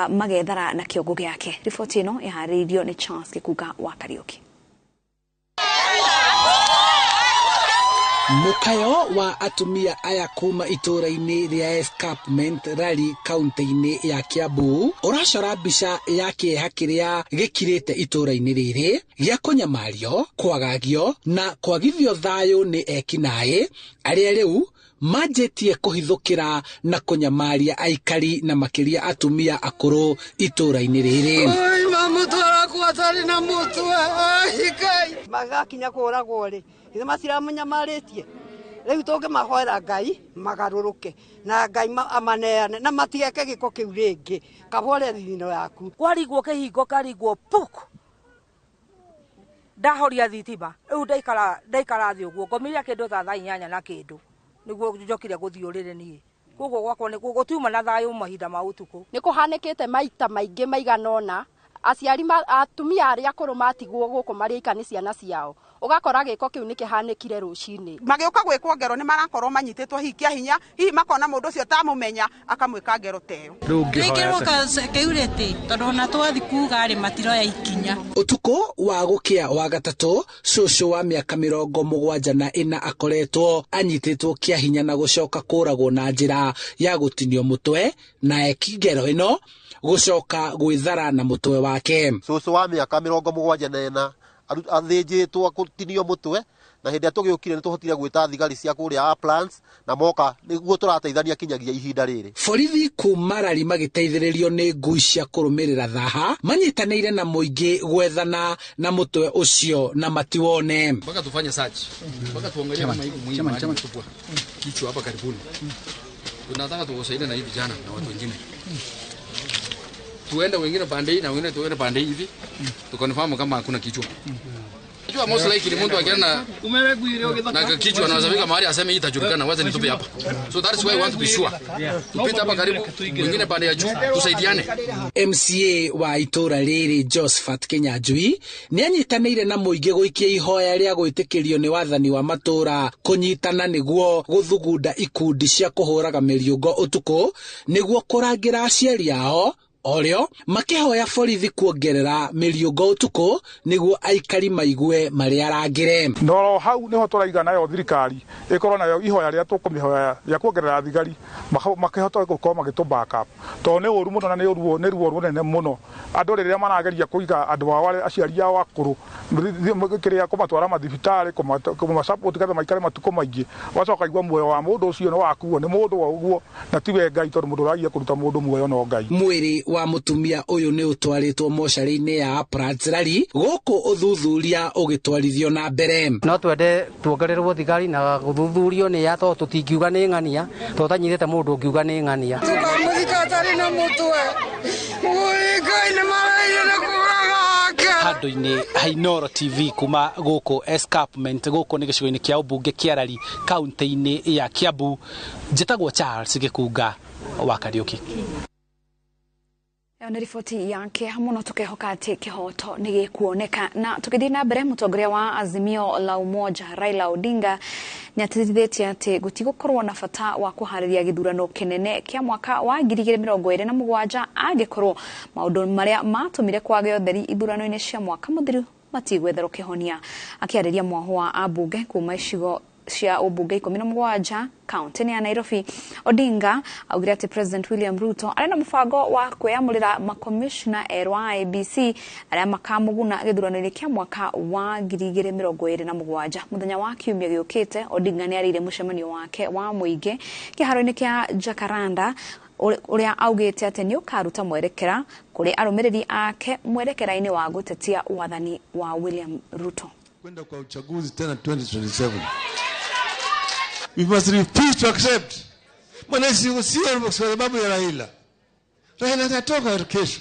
magethara na kĩongo gĩake. Riboti ĩno ĩharĩrĩirio nĩ Charles Gĩkunga wa Kariũki. Mũkayo wa atumia aya kuma itũra-inĩ rĩa Escarpment Rari kaunti-inĩ ya Kiambu ũracora mbica ya kĩeha kĩrĩa gĩkirĩte itũra-inĩ rĩrĩ gĩa kũnyamario, kwagagio na kwagithio thayũ nĩ ekinaĩ arĩa rĩu manjĩtie kũhithũkĩra na kũnyamaria aikari na makĩria atumia akũrũ itũra-inĩ rĩrĩ. Magakinya kũragwo rĩ, ithe matiramunyamarĩtie rĩu tũngĩmahoera Ngai magarũrũke na Ngai amaneane na matigeke gĩko kĩu rĩngĩ, kabore thithino yaku. Kwarigwo kĩhingo karigwo puk, ndahoria thitima rĩu ndaikara thĩ ũguo ngomire kĩndũ ta thaa 8 na kĩndũ nĩguo njokire gũthiĩ ũrĩrĩ niĩ. Koguo gwakwa gũtiuma na thayũ mahinda ma ũtukũ. Nĩ kũhanĩkĩte maita maingĩ maigana ũna aciari atumia arĩa akũrũ matigwo gũkũ marĩ nĩ ciana ciao, ũgakora gĩko kĩu nĩ kĩhanĩkire rũcinĩ. Magĩũka gwĩkwo ngero nĩ marakorwo manyitĩtwo hihi kĩa hinya, hihi makona mũndũ ũcio tamũmenya akamwĩka ngero ta ĩyo. Twĩkĩrwo security tondũ ona twathi kuga rĩ matiroya ikinya. Ũtukũ wa gũkĩa wa gatatũ, cũcũ wa mĩaka 74 akoretwo anyitĩtwo kĩa hinya na gũcoka kũragwo na njĩra ya gũtinio mũtwe na eki ngero ĩno gũcoka gwĩthara na mũtwe wake. Cũcũ wa mĩaka 74 athĩnjĩtwo gũtinio mũtwe, na hĩndĩ ĩrĩa tũgĩũkire nĩ tũhotire gwĩta thigari cia kũrĩa Plans na moka nĩguo tũrateithania kinyagia ihinda rĩrĩ. Borithi kuma Rari magĩteithĩrĩrio nĩ ngui cia kũrũmĩrĩra thaha manyitanĩire na mũingĩ gwethana na mũtwe ũcio na matiwone. Mpaka tufanye search, mpaka tuangalie kama iko muhimu mahali kubwa kichwa hapa karibuni. Tunataka tuwasaidie na hivi vijana na watu wengine. Tuende wengine pande hii na wengine tuende pande hivi, tukonfirm kama hakuna kichwa. Kichwa most likely mtu akiona na kichwa anaweza fika mahali aseme hii itajulikana, wacha nitupe hapa. So that's why we want to be sure. Tupite hapa karibu, wengine pande ya juu, tusaidiane. MCA wa itũra rĩrĩ Josephat Kinyanjui nĩ anyitanĩire na mũingĩ gũikia ihoya rĩa gwĩtĩkĩrio nĩ wathani wa matũra kũnyitana nĩguo gũthugunda ikundi cia kũhũraga mĩriũngo ũtukũ nĩguo kũrangĩra aciari ao orĩo makĩhoya borithi kuongerera mĩriũngo ũtukũ nĩguo aikari maigue marĩ arangĩre. No hau nĩho tũraiga nayo thirikari ĩkorwo nayo ihoya rĩrĩa tũkũmĩhoya rĩa kuongerera thigari makĩhota gũkorwo magĩtũ back up, tondũ nĩ ũru mũno na nĩ ruo rũnene mũno andũ rĩrĩa marageria kũiga andũ ao arĩa aciari ao akũrũ kĩrĩa kũmatwara mathibitarĩ kũmasupport getha maikare matukũ maingĩ, wacoka igua muoyo wa mũndũ ũcio nĩ wakuo nĩ mũndũ wa ũguo na tiwe Ngai, tondũ mũndũ ũragia kũruta mũndũ muoyo no Ngai. Mwĩrĩ wa mũtumia ũyũ nĩ ũtwarĩtwo mocarĩ-inĩ ya Uplands Rari gũkũ ũthuthuria ũgĩtwarithio na mbere. No twende tuongererwo thigari na gũthuthurio nĩ ya tondũ tũtingiuga nĩ ng'ania, tondũ tanyitĩte mũndũ ũngiuga nĩ ng'ania. Handũ-inĩ ha Inooro TV kuma gũkũ Escarpment, gũkũ nĩ gĩcigo-inĩ kĩa ũmbunge kĩa Rari kaunti-inĩ ya Kiambu, njĩtagwo Charles Gĩkunga wa Kariũki. Ĩyo nĩ riboti ya kĩeha mũno, tũkehoka atĩ kĩhoto nĩ gĩkuoneka. Na tũgĩthiĩ na mbere, mũtongoria wa Azimio la Umoja Raila Odinga nĩ atĩtithĩtie atĩ gũtigũkorwo na bata wa kũharĩria gĩthurano kĩnene kĩa mwaka wa 2027 angĩkorwo maũndũ marĩa matũmire kwage ũtheri ithurano-inĩ cia mwaka mũthiru matigwetherwo kĩhonia. Akĩarĩria mwaho wa ambunge kuma icigo cia ũmbunge 17 kaunti-inĩ ya Nairobi, Odinga augire atĩ President William Ruto arĩ na mũbango wa kwĩyamũrĩra makomishona erũ a IEBC arĩa makamũguna gĩthurano-inĩ kĩa mwaka wa 2027. Mũthenya wa kiumia gĩũkĩte, Odinga nĩ arĩire mũcemanio wake wa mũingĩ kĩharo-inĩ kĩa Jacaranda ũrĩa augĩte atĩ nĩ ũkaruta mwerekera kũrĩ arũmĩrĩri ake mwerekera-inĩ wa gũtetia wathani wa William Ruto. Kwenda kwa uchaguzi tena 2027. We must refuse to accept. Mwananchi sio kwa sababu ya Raila. Raila atatoka kesho.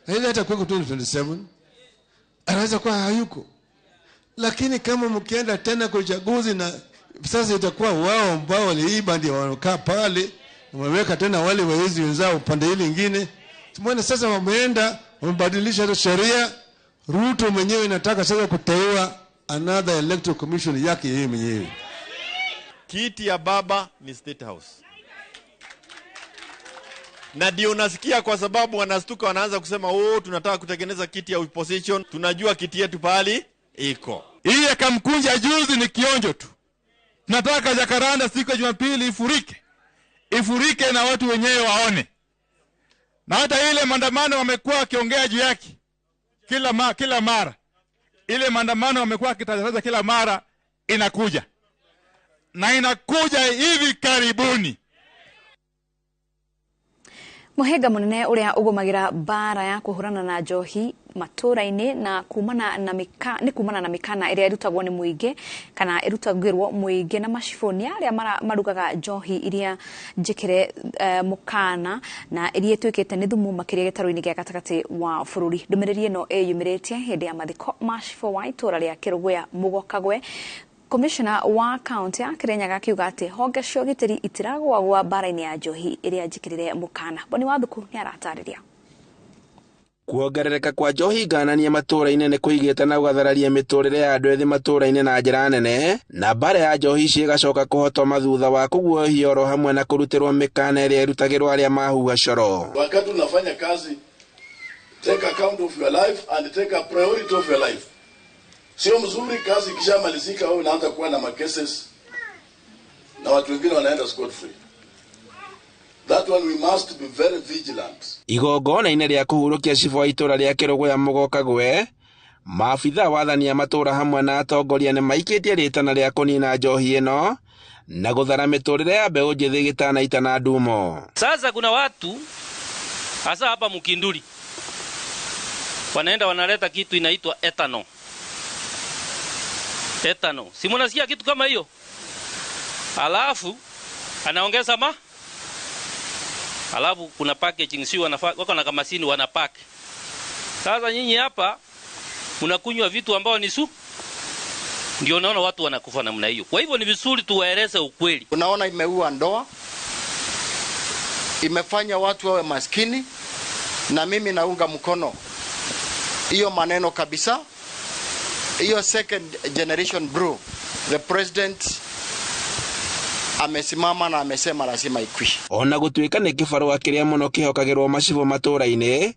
Raila atakuwa 2027. Anaweza kuwa hayuko. Lakini kama mkienda tena kwa uchaguzi na sasa itakuwa wao ambao waliiba ndio wanakaa pale, wameweka tena wale wezi wenzao upande ile ingine. Tumeona sasa wameenda wamebadilisha hata sheria. Ruto mwenyewe nataka sasa kuteua another electoral commission yake yeye mwenyewe. Kiti ya baba ni State House, na ndio unasikia kwa sababu wanastuka, wanaanza kusema oh, tunataka kutengeneza kiti ya opposition, tunajua kiti yetu pahali iko. Hii ya Kamkunja juzi ni kionjo tu. Tunataka Jacaranda siku ya Jumapili ifurike, ifurike na watu wenyewe waone. Na hata ile maandamano wamekuwa wakiongea juu yake kila mara, ile maandamano wamekuwa wakitataja kila mara, inakuja na inakuja hivi karibuni. Muhinga munene uria ugumagira mbara ya kuhurana na njohi matura-ini na kumana na mika ni kumana na mikana iria irutagwo ni muingi kana irutagirwo muingi na macibũ ni aria marugaga njohi iria njikire mukana na iria ituikite ni thumu makiria gitaru-ini gia gatagati wa bururi. Ndumiriri ino iyumiritie hindi ya mathiko ma cibũ wa itura ria Kiruguya Mugokagwe. Commissioner wa kaunti ya Kirinyaga akiuga ati honge cia ũgitĩri itiragwagwa mbara-inĩ ya njohi ĩrĩa njĩkĩrĩre mũkana. Boni Wathuku nĩ aratarĩria. Kuongerereka kwa njohi ngananie matũra-inĩ nĩ kũigĩte na gũgathararia mĩtũrĩre ya andũ ethĩ matũra-inĩ na njĩra nene, na mbara ya njohi ici ĩgacoka kũhotoma thutha wa kũguohia oro hamwe na kũrutĩrwo mĩkana ĩrĩa ĩrutagĩrwo arĩa mahuha coro. Wakati unafanya kazi, take account of your life and take a priority of your life. Sio mzuri kazi ikishamalizika wewe unaanza kuwa na makeses na watu wengine wanaenda scot free. That one we must be very vigilant. Igongona-inĩ rĩa kũhurũkia cibũ wa itũra rĩa Kĩrũgũya Mũgokagwe, maabithaa wathani a matũra hamwe na atongoria nĩ maikĩtie rĩtana rĩa kũnina njohi ĩno na gũthara mĩtũrĩre ya mbeũ njĩthĩ gĩtanaita na ndumo. Sasa kuna watu hasa hapa Mukinduri wanaenda wanaleta kitu inaitwa ethanol. Ethanol. Si mnasikia kitu kama hiyo? Alafu anaongeza ma? Alafu kuna packaging, si wako na kamasini wanapack. Sasa nyinyi hapa mnakunywa vitu ambao ni su. Ndio naona watu wanakufa namna hiyo. Kwa hivyo ni vizuri tuwaeleze ukweli. Unaona imeua ndoa. Imefanya watu wawe maskini, na mimi naunga mkono hiyo maneno kabisa. Hiyo second generation brew, the president amesimama na amesema lazima ikwishe. Ona gutuika ni kibarua kiria muno kihokagirwo macibu matura-ini,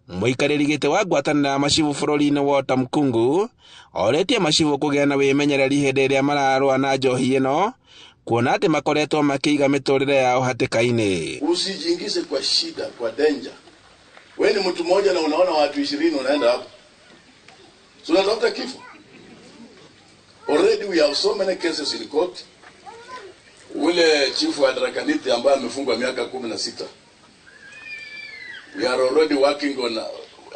muikarĩri gĩtĩ wa ngwatanĩro ya macibu bũrũri-inĩ Walter Mkungu oretie macibu kũgĩa na wĩmenyereri hĩndĩ ĩrĩa mararũa na njohi ĩno, kuona atĩ makoretwo makĩiga mĩtũrĩre yao hatĩka-inĩ. Usijiingize kwa shida, kwa danger. Wewe ni mtu mmoja na unaona watu 20 unaenda hapo. So unatafuta kifo. Already we have so many cases in court. Ule chief wa Tharaka-Nithi ambaye amefungwa miaka 16. We are already working on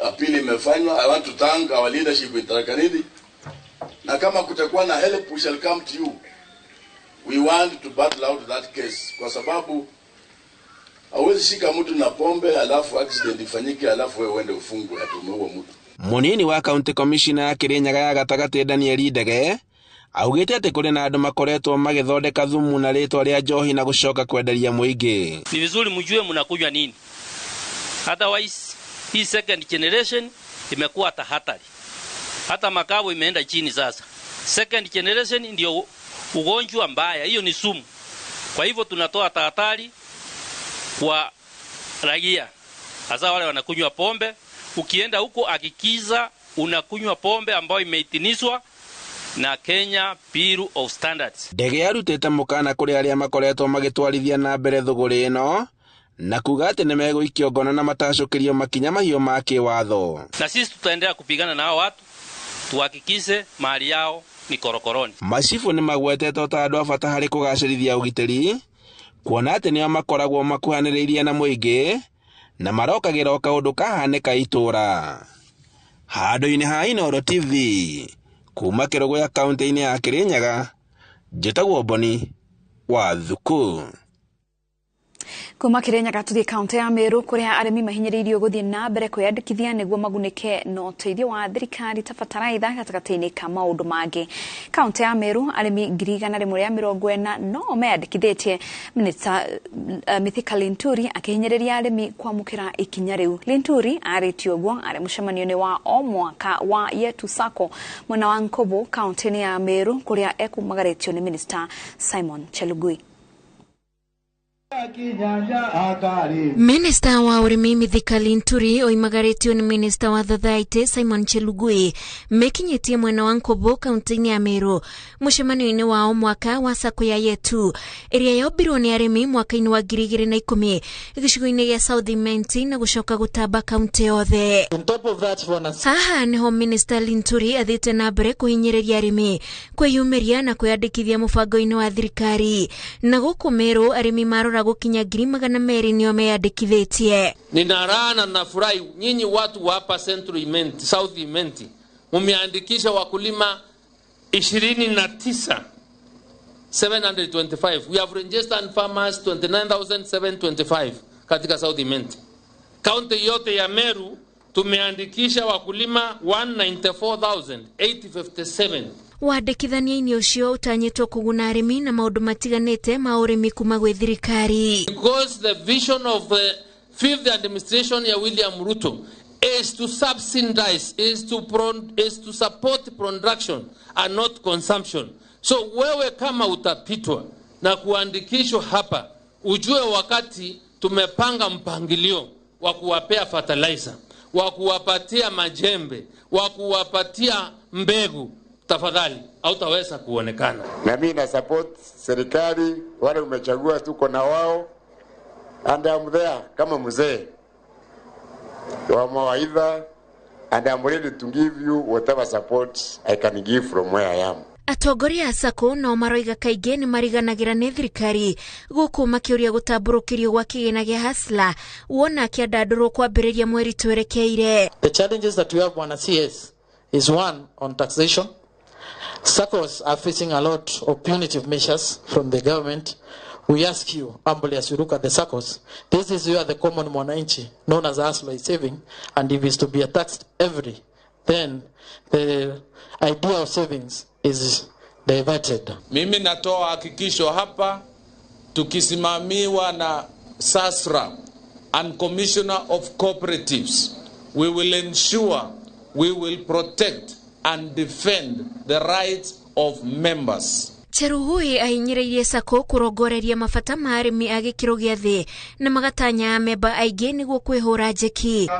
appeal imefanywa. I want to thank our leadership in Tharaka-Nithi. Na kama kutakuwa na help we shall come to you. We want to battle out that case kwa sababu hauwezi shika mtu na pombe alafu accident ifanyike alafu wewe uende ufungwe ati umeua mtu. Munini wa county commissioner ya Kirinyaga ya gatagatĩ Daniel Ndege augĩte atĩ kũrĩ na andũ makoretwo magĩthondeka thumu na rĩtwa rĩa njohi na gũcoka kwenderia mũingĩ. Ni vizuri mjue mnakunywa nini. Otherwise hii second generation imekuwa hatari. Hata makao imeenda chini sasa. Second generation ndio ugonjwa mbaya, hiyo ni sumu. Kwa hivyo tunatoa tahadhari kwa raia, hasa wale wanakunywa pombe. Ukienda huko hakikisha unakunywa pombe ambayo imeitinishwa na Kenya Bureau of Standards. Ndege arutĩte mũkana kũrĩ arĩa makoretwo magĩtwarithia na mbere thũgũrĩ ĩno na kuga atĩ nĩmegũikio ngono na matacũkĩrio makinya mahiũ ma kĩwatho. Na sisi tutaendelea kupigana na hao watu tuhakikishe mali yao ni korokoroni. Macibũ nĩmagwetetwo ta andũ a bata harĩ kũgacĩrithia ũgitĩri, kuona atĩ nĩo makoragwo makuhanĩrĩirie na mũingĩ na marokagĩra o kaũndũ kahanĩka itũra. Handũ-inĩ ha Inooro TV kuma Kĩrũgũya kaunti-inĩ ya Kirinyaga, njĩtagwo Boni wa Thuku. Kuma Kirinyaga tuthie kaunti ya Meru kuria arimi mahinyĩrĩirio gũthiĩ na mbere kwĩyandĩkithia nĩguo magunĩke na ũteithio wa thirikari ta bataraitha gatagatĩ-inĩ ka maũndũ mangĩ. Kaunti ya Meru arĩmi 140,000 no meyandĩkithĩtie. Minista Mithika Linturi akĩhinyĩrĩria arĩmi kwamũkĩra ikinya rĩu. Linturi arĩtie ũguo arĩ mũcemanio-inĩ wa o mwaka wa Yetu Sacco mwena wa Nkubu kaunti-inĩ ya Meru kũrĩa ekumagarĩtio nĩ Minista Simon Chelugui. Minista wa ũrĩmi Mithika Linturi oimagarĩtio nĩ minista wa Thathaitĩ Simon Chelugui mekinyĩtie mwena wa Nkubu kaunti-inĩ ya Meru mũcemanio-inĩ wa o mwaka wa Sacco ya Yetu ĩrĩa yombirwo nĩ arĩmi mwaka-inĩ wa 2010 gĩcigo-inĩ gĩa South Imenti na gũcoka gũtamba kaunti yothe. Haha nĩho minista Linturi athiĩte na mbere kũhinyĩrĩria arĩmi kwĩyumĩria na kwĩyandĩkithia mũbango-inĩ wa thirikari na gũkũ Meru arĩmi marora gũkinya 200,000 nĩo meyandĩkithĩtie. Nina raha na nafurahi nyinyi watu wa hapa Central Imenti, South Imenti mumeandikisha wakulima 29,725. We have registered farmers 29,725 katika South Imenti. Kaunti yote ya Meru tumeandikisha wakulima 194,857. Wandĩkithania-inĩ ũcio ũtanyĩtwo kũguna arĩmi na maũndũ matiganĩte ma ũrĩmi kuma gwĩ thirikari. Because the vision of the fifth administration ya William Ruto is to subsidize, is to support production and not consumption. So wewe kama utapitwa na kuandikishwa hapa, ujue wakati tumepanga mpangilio wa kuwapea fertilizer, wa kuwapatia majembe, wa kuwapatia mbegu, tafadhali hautaweza kuonekana. Na mimi na support serikali, wale umechagua tuko na wao, and I'm there kama mzee wa mawaidha, and I'm ready to give you whatever support I can give from where I am. Atongoria a Sacco nao maroiga kaingĩ nĩ mariganagĩra nĩ thirikari gũkũ makĩũria gũtambũrũkĩrio gwa kĩgĩna gĩa Hustler wona kĩandandũrwo kwambĩrĩria mweri twerekeire. The challenges that we have, Bwana CS, is one on taxation. SACCOs are facing a lot of punitive measures from the government. We ask you humbly, as you look at the SACCOs, this is where the common mwananchi, known as hustler, is saving, and if it's to be taxed every, then the idea of savings is diverted. Mimi natoa hakikisho hapa, tukisimamiwa na SASRA and Commissioner of Cooperatives, we will ensure we will protect and defend the rights of members. Cheruhui ahinyĩrĩirie Sacco kũrongoreria mabata ma arĩmi a gĩkĩro gĩa thĩ na magatanya amemba aingĩ nĩguo kwĩhũra njeki.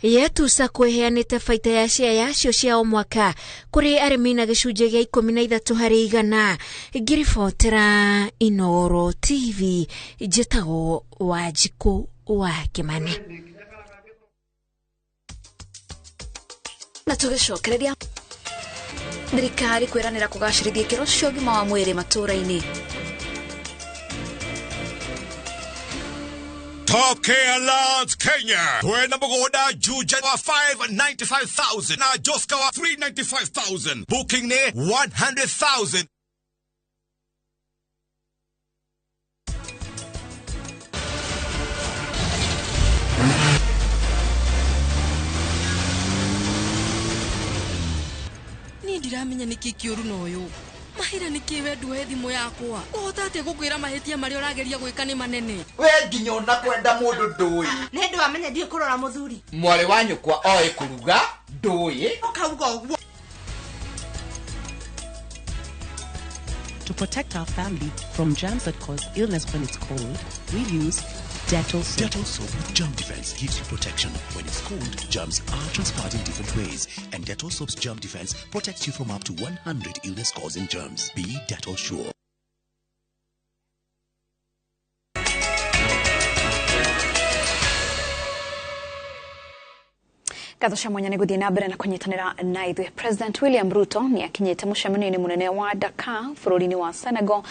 Yetu Sacco ĩheanĩte baita ya share yacio cia o mwaka kũrĩ arĩmi na gĩcunjĩ gĩa 13 harĩ igana. Ngiribotera Inooro TV, njĩtagwo Wanjikũ wa Kĩmani. Na tũgĩcokereria thirikari kwĩranĩra kũgacĩrithia ikĩro cia ũgima wa mwĩrĩ matũũra-inĩ. Top Care Lands Kenya. Twena mugunda Juja wa 595,000 na Joska wa 395,000. Booking ne 100,000. Ndiramenya nĩkĩ kĩũru na ũyũ mahira nĩkĩ we nduoe thimũ yakwa ũhota atĩa gũkwĩra mahĩtia marĩa ũrageria gwĩka nĩ manene we nginya ona kwenda mũndũ ndũĩ nĩ ndwamenya ndiũĩ kũrora mũthuri mwarĩ wa nyũkwa oĩ kũruga ndũĩ ũkauga ũguo. To protect our family from germs that cause illness when it's cold, we use Dettol soap. Dettol soap with germ defense gives you protection. When it's cold, germs are transferred in different ways, and Dettol soap's germ defense protects you from up to 100 illness-causing germs. Be Dettol sure. Ngatho cia mwanya nĩ gũthiĩ na mbere na kũnyitanĩra na ithuĩ. President William Ruto nĩ akinyĩte mũcemanio-inĩ mũnene wa Dakar bũrũri-inĩ wa Senegal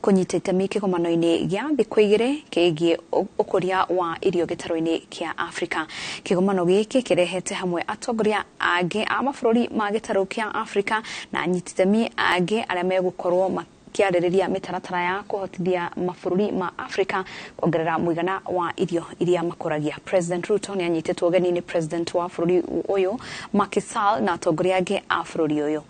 kũnyita itemi kĩgomano-inĩ gĩa thikũ igĩrĩ kĩgiĩ ũkũria wa irio gĩtarũ-inĩ kĩa Afrika. Kĩgomano gĩkĩ kĩrehete hamwe atongoria angĩ a mabũrũri ma gĩtarũ kĩa Afrika na anyiti itemi angĩ arĩa megũkorwo Kĩarĩrĩria mĩtaratara ya kũhotithia mabũrũri ma Afrika kuongerera mũigana wa irio iria makũragia. President Ruto nĩ anyitĩtwo ũgeni nĩ President wa bũrũri ũyũ Macky Sall na atongoria angĩ a bũrũri ũyũ.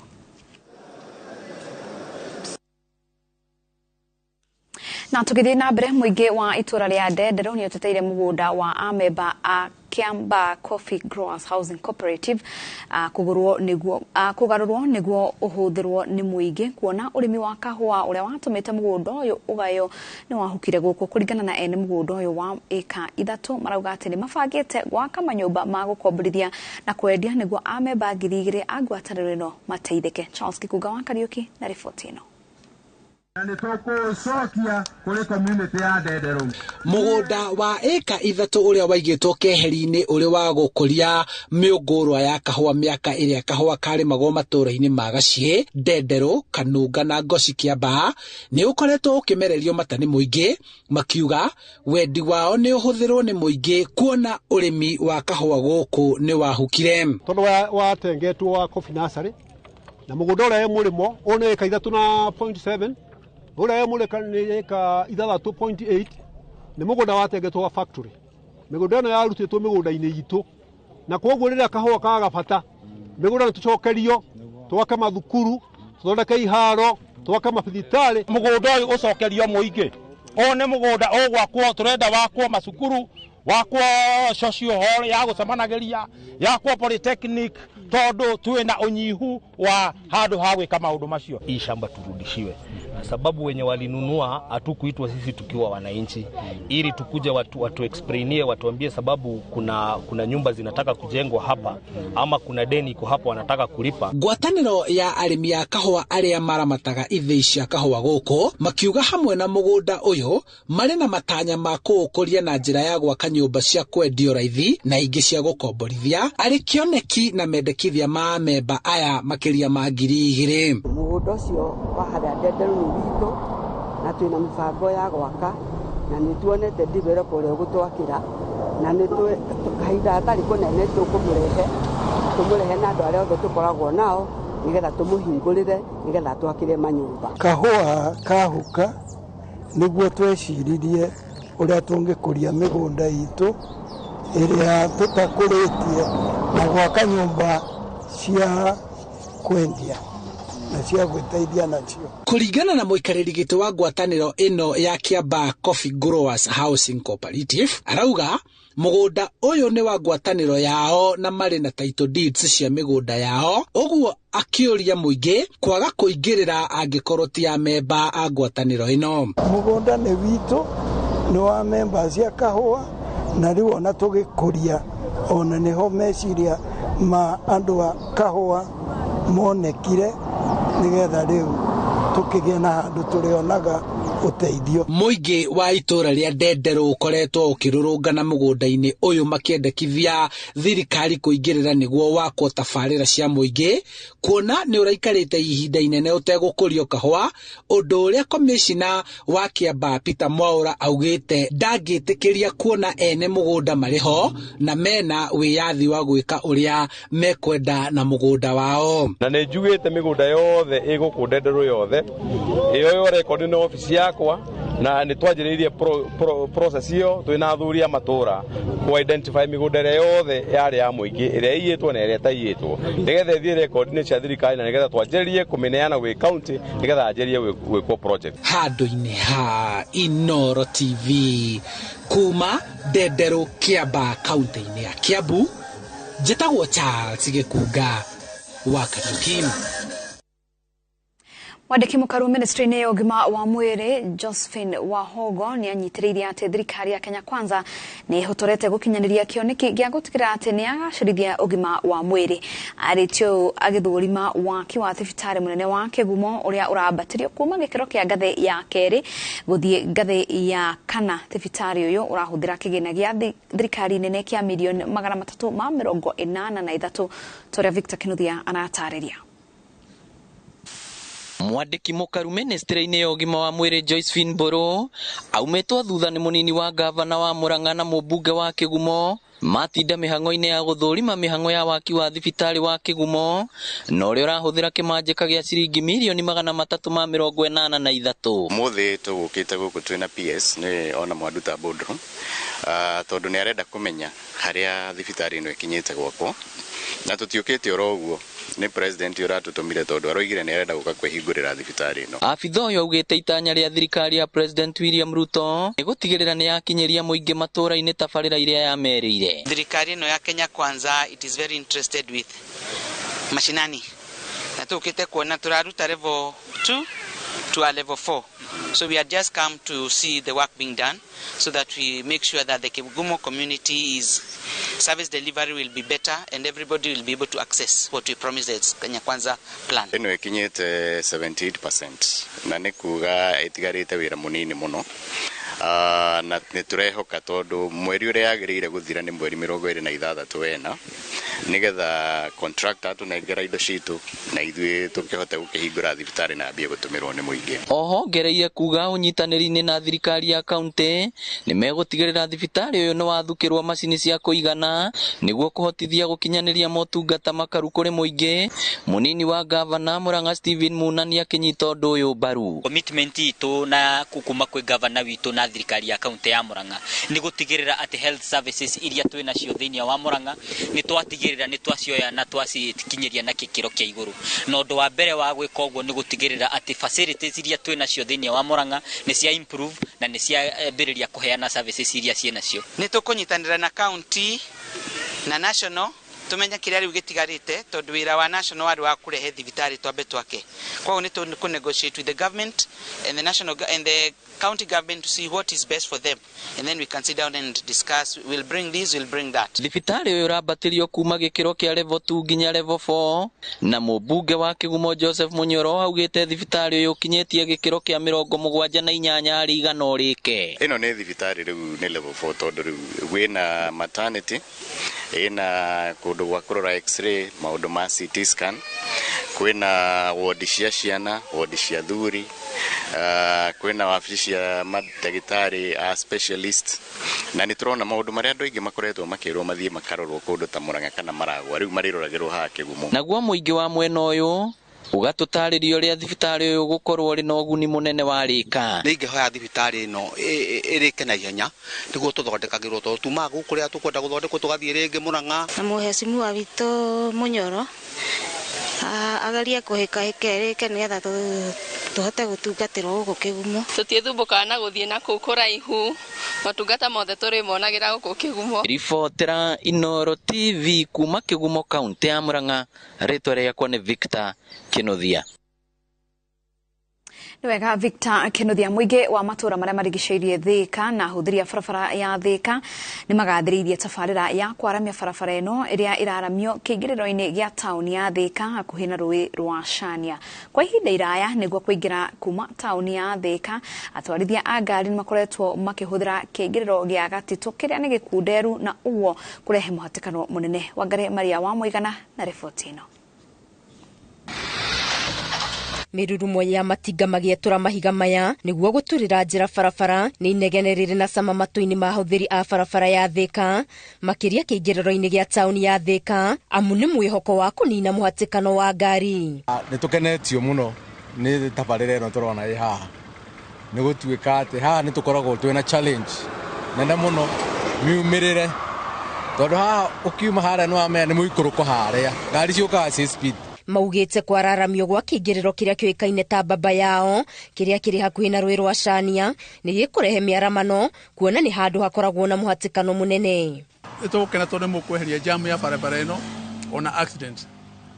Na tũgĩthiĩ na mbere, mũingĩ wa itũra rĩa Ndenderũ nĩ ũteteire mũgũnda wa amemba a Kiambaa Coffee Growers Housing Cooperative kũgũrwo nĩguo kũgarũrwo nĩguo ũhũthĩrwo nĩ mũingĩ, kuona ũrĩmi wa kahũa ũrĩa watũmĩte mũgũnda ũyũ ũgaywo nĩ wahukire gũkũ. Kũringana na ene mũgũnda ũyũ wa ĩka 3, marauga atĩ nĩ mabangĩte gwaka manyũmba ma gũkomborithia na kwendia nĩguo amemba 2000 a ngwatanĩro ĩno mateithĩke. Charles Kikunga wa Kariuki na riboti ĩno. Na nĩ tũkũcokia kũrĩ community ya Ndenderũ. Mũgũnda wa ĩka 3 ũrĩa waigĩtwo keheri-inĩ ũrĩ wa gũkũria mĩũngũrwa ya kahũa mĩaka ĩrĩa kahũa karĩmagwo matũũra-inĩ ma Gaciĩ, Ndenderũ, Kanunga na Ngoci Kĩambaa nĩ ũkoretwo ũkĩmererio mata nĩ mũingĩ, makiuga wendi wao nĩ ũhũthĩrwo nĩ mũingĩ kuona ũrĩmi wa kahũa gũkũ nĩ wahukire. Tondũ watengetwo wa coffee nursery na mũgũnda ũrĩa wĩ mũrĩmo ũyũ nĩ ĩka 3.7, ũrĩa wĩ mũrĩka nĩ ĩka 6.8, nĩ mũgũnda watengetwo wa factory. Mĩgũnda ĩno yarutĩtwo mĩgũnda-inĩ itũ, na koguo rĩrĩa kahũa kaga bata mĩgũnda nĩ tũcokerio, twake mathukuru, tũthondeke iharo, twake mabibitarĩ. Mũgũnda ũyũ ũcokerio mũingĩ, ũyũ nĩ mũgũnda ũgwakwo, tũrenda wakwo macukuru, wakwo social hall ya gũcemanagĩria, yakwo polytechnic, tondũ twĩna ũnyihu wa handũ ha gwĩka maũndũ macio. Hii shamba turudishiwe, sababu wenye walinunua hatukuitwa sisi tukiwa wananchi, ili tukuje watu explainie, watuambie sababu kuna nyumba zinataka kujengwa hapa ama kuna deni iko hapa wanataka kulipa. Ngwatanĩro ya arĩmi a kahũa arĩa maramataga ithĩi cia kahũa gũkũ makiuga hamwe na mũgũnda ũyũ marĩ na matanya ma kũũkũria na njĩra ya gwaka nyũmba cia kwendio raithi na ingĩ cia gũkomborithia, arĩ kĩoneki na mendekithia ma amemba aya makĩria ma 2000. Mũgũnda ũcio wa harĩa Ndenderũ nĩ witũ na twĩna mĩbango ya gwaka na nĩ tuonete developer ũrĩa ũgũtwakĩra na nĩ kahinda gatarĩ kũnene tũkũmũrehe, tũmũrehe na andũ arĩa othe tũkoragwo nao nĩgetha tũmũhingũrĩre nĩgetha twakĩre manyũmba. Kahũa kahuka nĩguo tweciririe ũrĩa tũngĩkũria mĩgũnda itũ ĩrĩa tũtakũrĩtie na gwaka nyũmba cia kwendia na cia gwĩteithia nacio. Kũringana na mũikarĩri gĩtĩ wa ngwatanĩro ĩno ya Kiambaa Coffee Growers Housing Cooperative, arauga mũgũnda ũyũ nĩ wa ngwatanĩro yao na marĩ na title deeds cia mĩgũnda yao, ũguo akĩũria mũingĩ kwaga kũingĩrĩra angĩkorwo ti amemba a ngwatanĩro ĩno. Mũgũnda nĩ witũ, nĩ wa memba cia kahũa, na rĩu ona tũgĩkũria ona nĩho meciria ma andũ a kahũa monekire nĩgetha rĩu tũkĩgĩe na handũ tũrĩonaga ũteithio. Mũingĩ wa itũra rĩa Ndenderũ ũkoretwo ũkĩrũrũngana mũgũnda-inĩ ũyũ makĩendekithia thirikari kũingĩrĩra nĩguo wakwo tabarĩra cia mũingĩ, kuona nĩ ũraikarĩte ihinda inene ũtegũkũrio kahũa, ũndũ ũrĩa komishina wa Kiambaa Peter Mwaura augĩte ndangĩtĩkĩria kuona ene mũgũnda marĩ ho na mena wĩyathi wa gwĩka ũrĩa mekwenda na mũgũnda wao. Na nĩ njugĩte mĩgũnda yothe ĩgũkũ Ndenderũ yothe ĩyo rekondi nĩ obici yakwa, na nĩ twanjĩrĩirie process ĩyo twĩna athuri a matũra ku identify mĩgũnda ĩrĩa yothe yarĩ ya mũingĩ ĩrĩa ĩiyĩtwo na ĩrĩa ĩtaiyĩtwo nĩgetha ĩthiĩ rekondi-inĩ cia thirikari na nĩgetha twanjĩrĩrie kũmĩneana gwĩ county nĩgetha yanjĩrĩrie gwĩkwo project. Handũ-inĩ ha Inooro TV kuma Ndenderũ Kiambaa kaunti-inĩ ya Kiambu, njĩtagwo Charles Gĩkunga wa Kariuki. Mwandĩki mũkaru ministry-inĩ ya ũgima wa mwĩrĩ Josephine Wahogo nĩ anyitĩrĩirie atĩ thirikari ya Kenya Kwanza nĩ ĩhotorete gũkinyanĩria kĩoneki gĩa gũtigĩrĩra atĩ nĩ yagacĩrithia ũgima wa mwĩrĩ. Arĩtie ũũ agĩthũrima waki wa thibitarĩ mũnene wa Kĩgumo ũrĩa ũrambatĩrio kuma gĩkĩro kĩa ngathĩ ya kerĩ gũthiĩ ngathĩ ya kana. Thibitarĩ ũyũ ũrahũthĩra kĩgĩna gĩa thirikari nene kĩa mirioni 383 ta ũrĩa Victor Kinuthia aratarĩria. Mwandĩki mũkaru ministry-inĩ ya ũgima wa mwĩrĩ Josephine Mbũrũ aumĩtwo thutha nĩ mũnini wa gavana wa Murang'a na mũmbunge wa Kĩgumo Matinda mĩhang'o-inĩ ya gũthũrima mĩhang'o ya waki wa thibitarĩ wa Kĩgumo na ũrĩa ũrahũthĩra kĩmanjĩka gĩa ciringi mirioni 383. Mũthĩ tũgũkĩte gũkũ twĩna PS nĩ ona Mwanduta boardroom tondũ nĩ arenda kũmenya harĩa thibitarĩ ĩno ĩkinyĩte gwakwo, na tũtiũkĩte oro ũguo, nĩ president ũratũtũmire tondũ aroigire nĩ arenda gũka kwĩhingũrĩra thibitarĩ ĩno. Abitha ũyũ augĩte itanya rĩa thirikari ya President William Ruto nĩ gũtigĩrĩra nĩ yakinyĩria mũingĩ matũũra-inĩ tabarĩra iria yamerĩire. Thirikari ĩno ya Kenya Kwanza, it is very interested with mashinani, na tũkĩte kuona tũraruta level 2 to a level 4, so we had just come to see the work being done so that we make sure that the Kigumo community is service delivery will be better and everybody will be able to access what we promised as Kenya Kwanza plan. Ĩno ĩkinyĩte 78% na nĩ kuga ĩtigarĩte wĩra mũnini mũno. Na nĩ tũrehoka tondũ mweri ũrĩa yagĩrĩire gũthira nĩ mweri 26 wena, nĩgetha contractor atũnengera indo citũ na ithuĩ tũkĩhote gũkĩhingũra thibitarĩ na ambie gũtũmĩrwo nĩ mũingĩ. Oho ngereire kuga ũnyitanĩri-inĩ na thirikari ya kaunti nĩ megũtigĩrĩra thibitarĩ ũyũ nĩ wathukĩrwo macini cia kũigana nĩguo kũhotithia gũkinyanĩria motungata makaru kũrĩ mũingĩ. Mũnini wa gavana Murang'a Stephen Munani akĩnyita ũndũ ũyũ mbaru. Commitment itũ na kuma kwĩ gavana witũ na thirikari ya kaunti ya Murang'a nĩ gũtigĩrĩra atĩ health services iria twĩ nacio thĩinĩ wa Murang'a nĩ twatigĩrĩra nĩ twacioya na twacikinyĩria na gĩkĩro kĩa igũrũ, na ũndũ wa mbere wa gwĩka ũguo nĩ gũtigĩrĩra atĩ facilities iria twĩ nacio thĩinĩ wa Murang'a nĩ cia improve na nĩ ciambĩrĩria kũheana services iria ciĩ nacio. Nĩ tũkũnyitanĩra na county na national tumenye kĩrĩa rĩu gĩtigarĩte, tondũ wĩra wa national warĩ wa kũrehe thibitarĩ twambe twake. Koguo nĩ tũkũ negotiate with the government and the national and the county government to see what is best for them, and then we can sit down and discuss, we'll bring this, we'll bring that. Thibitarĩ ũyũ ũrambatĩrio kuma gĩkĩro kĩa level 2 nginya level 4, na mũmbunge wa Kĩgumo Joseph Munyoro augĩte thibitarĩ ũyũ ũkinyĩtie gĩkĩro kĩa 78 harĩ igana ũrĩke. Ĩno nĩ thibitarĩ rĩu nĩ level 4 tondũ rĩu wĩna maternity, ĩna kũndũ gwa kũrora x-ray, maũndũ ma CT scan, kwĩna wodi cia ciana, wodi cia thuri, kwĩna wabici cia mandagĩtarĩ a specialist, na nĩ tũrona maũndũ marĩa andũ aingĩ makoretwo makĩrwo mathiĩ makarorwo kũndũ ta Murang'a kana Maragwa, rĩu marĩroragĩrwo haha Kĩgumo. Naguo mũingĩ wa mwena ũyũ ũgatũtarĩria ũrĩa thibitarĩ ũyũ ũgũkorwo ũrĩ na ũguni mũnene wa rĩka. Nĩ ingĩhoya thibitarĩ ĩno ĩrĩke na ihenya nĩguo tũthondekagĩrwo, tondũ tumaga gũkũ kũrĩa tũkwenda gũthondekwo tũgathiĩ rĩngĩ Murang'a. Na mũhecimiwa witũ Munyoro agerie kũhĩkahĩka ĩrĩke nĩgetha tũhote gũtungatĩrwo gũkũ Kĩgumo. Tũtiĩthumbũkaga na gũthiĩ na kũu kũraihu, motungata mothe tũrĩmonagĩra gũkũ Kĩgumo. Ribotera Inooro TV kuma Kĩgumo kaunti ya Murang'a, rĩtwa rĩakwa nĩ Victor Kĩnuthia. Nĩ wega Victor Kĩnuthia. Mũingĩ wa matũũra marĩa marigicĩirie Thika na ahũthĩri a barabara ya Thika nĩ magathĩrĩirie tabarĩra ya kwaramia barabara ĩno ĩrĩa ĩraramio kĩingĩrĩro-inĩ gĩa taũni ya Thika hakuhĩ na rũĩ rwa Cania. Kwa ihinda iraya nĩguo kũingĩra kuma taũni ya Thika, atwarithia a ngari nĩ makoretwo makĩhũthĩra kĩingĩrĩro gĩa Gatitũ kĩrĩa nĩ gĩkunderu na ũguo kũrehe mũhatĩkano mũnene. Wangari Maria wa Mũigana na riboti ĩno. Mĩrurumo ya matinga magĩetũra mahiga maya nĩguo gũturĩra njĩra barabara nĩ inegene rĩrĩ na cama matũ-inĩ ma ahũthĩri a barabara ya Thika, makĩria kĩingĩrĩro-inĩ gĩa taũni ya Thika, amu nĩ mwĩhoko wa kũnina mũhatĩkano wa ngari. Nĩ tũkenetio mũno nĩ tabarĩra ĩno tũrona ĩ haha, nĩ gũtuĩka atĩ haha nĩ tũkoragwo twĩna challenge nene mũno miumĩrĩre, tondũ haha ũkiuma harĩa nĩ wamenya nĩ mũikũrũko harĩa ngari ciũkaga ciĩ speed. Maugĩte kwararamio gwa kĩingĩrĩro kĩrĩa kĩũĩkaine ta baba yao kĩrĩa kĩrĩ hakuhĩ na rũĩ rwa Cania nĩ gĩkũrehe mĩaramano, kuona nĩ handũ hakoragwo na mũhatĩkano mũnene. Nĩ tũgũkena tondũ nĩ mũkweheria jam ya barabara ĩno ona accident,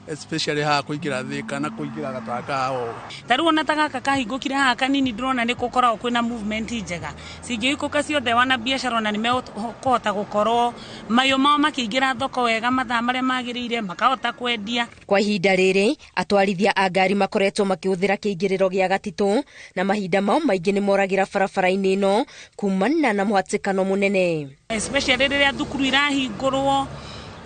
especially haha kũingĩra Thika na kũingĩra Gatanga haha ũũ. Ta rĩu ona ta gaka kahingũkire haha kanini ndĩrona nĩ gũkoragwo kwĩna movement njega, cingĩhingũka ciothe wana biacara ona nĩ mekũhota gũkorwo mahiũ mao makĩingĩra thoko wega mathaa marĩa magĩrĩire, makahota kwendia. Kwa ihinda rĩrĩ atwarithia a ngari makoretwo makĩhũthĩra kĩingĩrĩro gĩa Gatitũ na mahinda mao maingĩ nĩ moragĩra barabara-inĩ ĩno kumana na mũhatĩkano mũnene. Especially rĩrĩa thukuru irahingũrwo,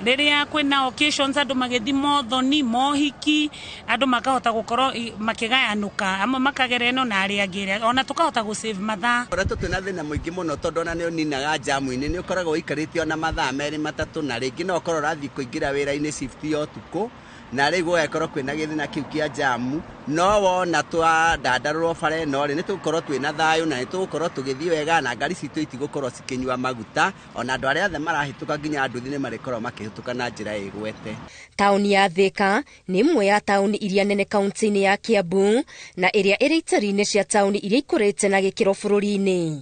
Rĩrĩa kwĩna occasions, andũ magĩthiĩ mothoni, mohiki, andũ makahota gũkorwo makĩgayanũka, amwe makagera ĩno na arĩa angĩ ĩrĩa, ona tũkahota gũ save mathaa. Koretwo twĩna thĩna mũingĩ mũno, tondũ ona nĩ ũninaga jamu-inĩ, nĩ ũkoragwo ũikarĩte ona mathaa 2, 3, na rĩngĩ no ũkorwo ũrathiĩ kũingĩra wĩra-inĩ shift ya ũtukũ, na rĩu gũgakorwo kwĩna gĩthĩna kĩu kĩa jamu. No wona twadandarũrwo bara ĩno rĩ, nĩ tũgũkorwo twĩna thayũ na nĩ tũgũkorwo tũgĩthiĩ wega, na ngari citũ itigũkorwo cikĩnyua maguta, ona andũ arĩa othe marahĩtũka nginya nduthi nĩ marĩkorwo makĩhĩtũka na njĩra ĩgwete. Taũni ya Thika nĩ ĩmwe ya taũni iria nene kaunti-inĩ ya Kiambu na ĩrĩa ĩrĩ itari-inĩ cia taũni iria ikũrĩte na gĩkĩro bũrũri-inĩ.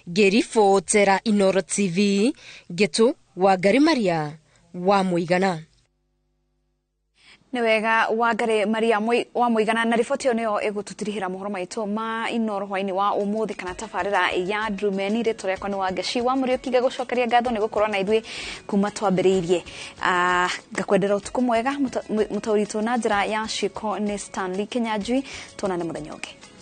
Ngĩribotera Inooro TV, Ngĩtũ Wangari Maria wa Mũigana. Nĩ wega, Wangari Maria wa Mũigana, na riboti ĩyo nĩyo ĩgũtũtirihĩra mohoro maitũ ma Inooro hwainĩ wa ũmũthĩ, kana tabarĩra ya Ndrumeni. Rĩtwa rĩakwa nĩ Wangeci wa Mũriũki, ngagũcokeria ngatho nĩ gũkorwo na ithuĩ kuma twambĩrĩirie. Ngakwendera ũtukũ mwega. Mũtaũri witũ na njĩra ya ciĩko nĩ Stanley Kinyanjui. Tuonane mũthenya ũngĩ.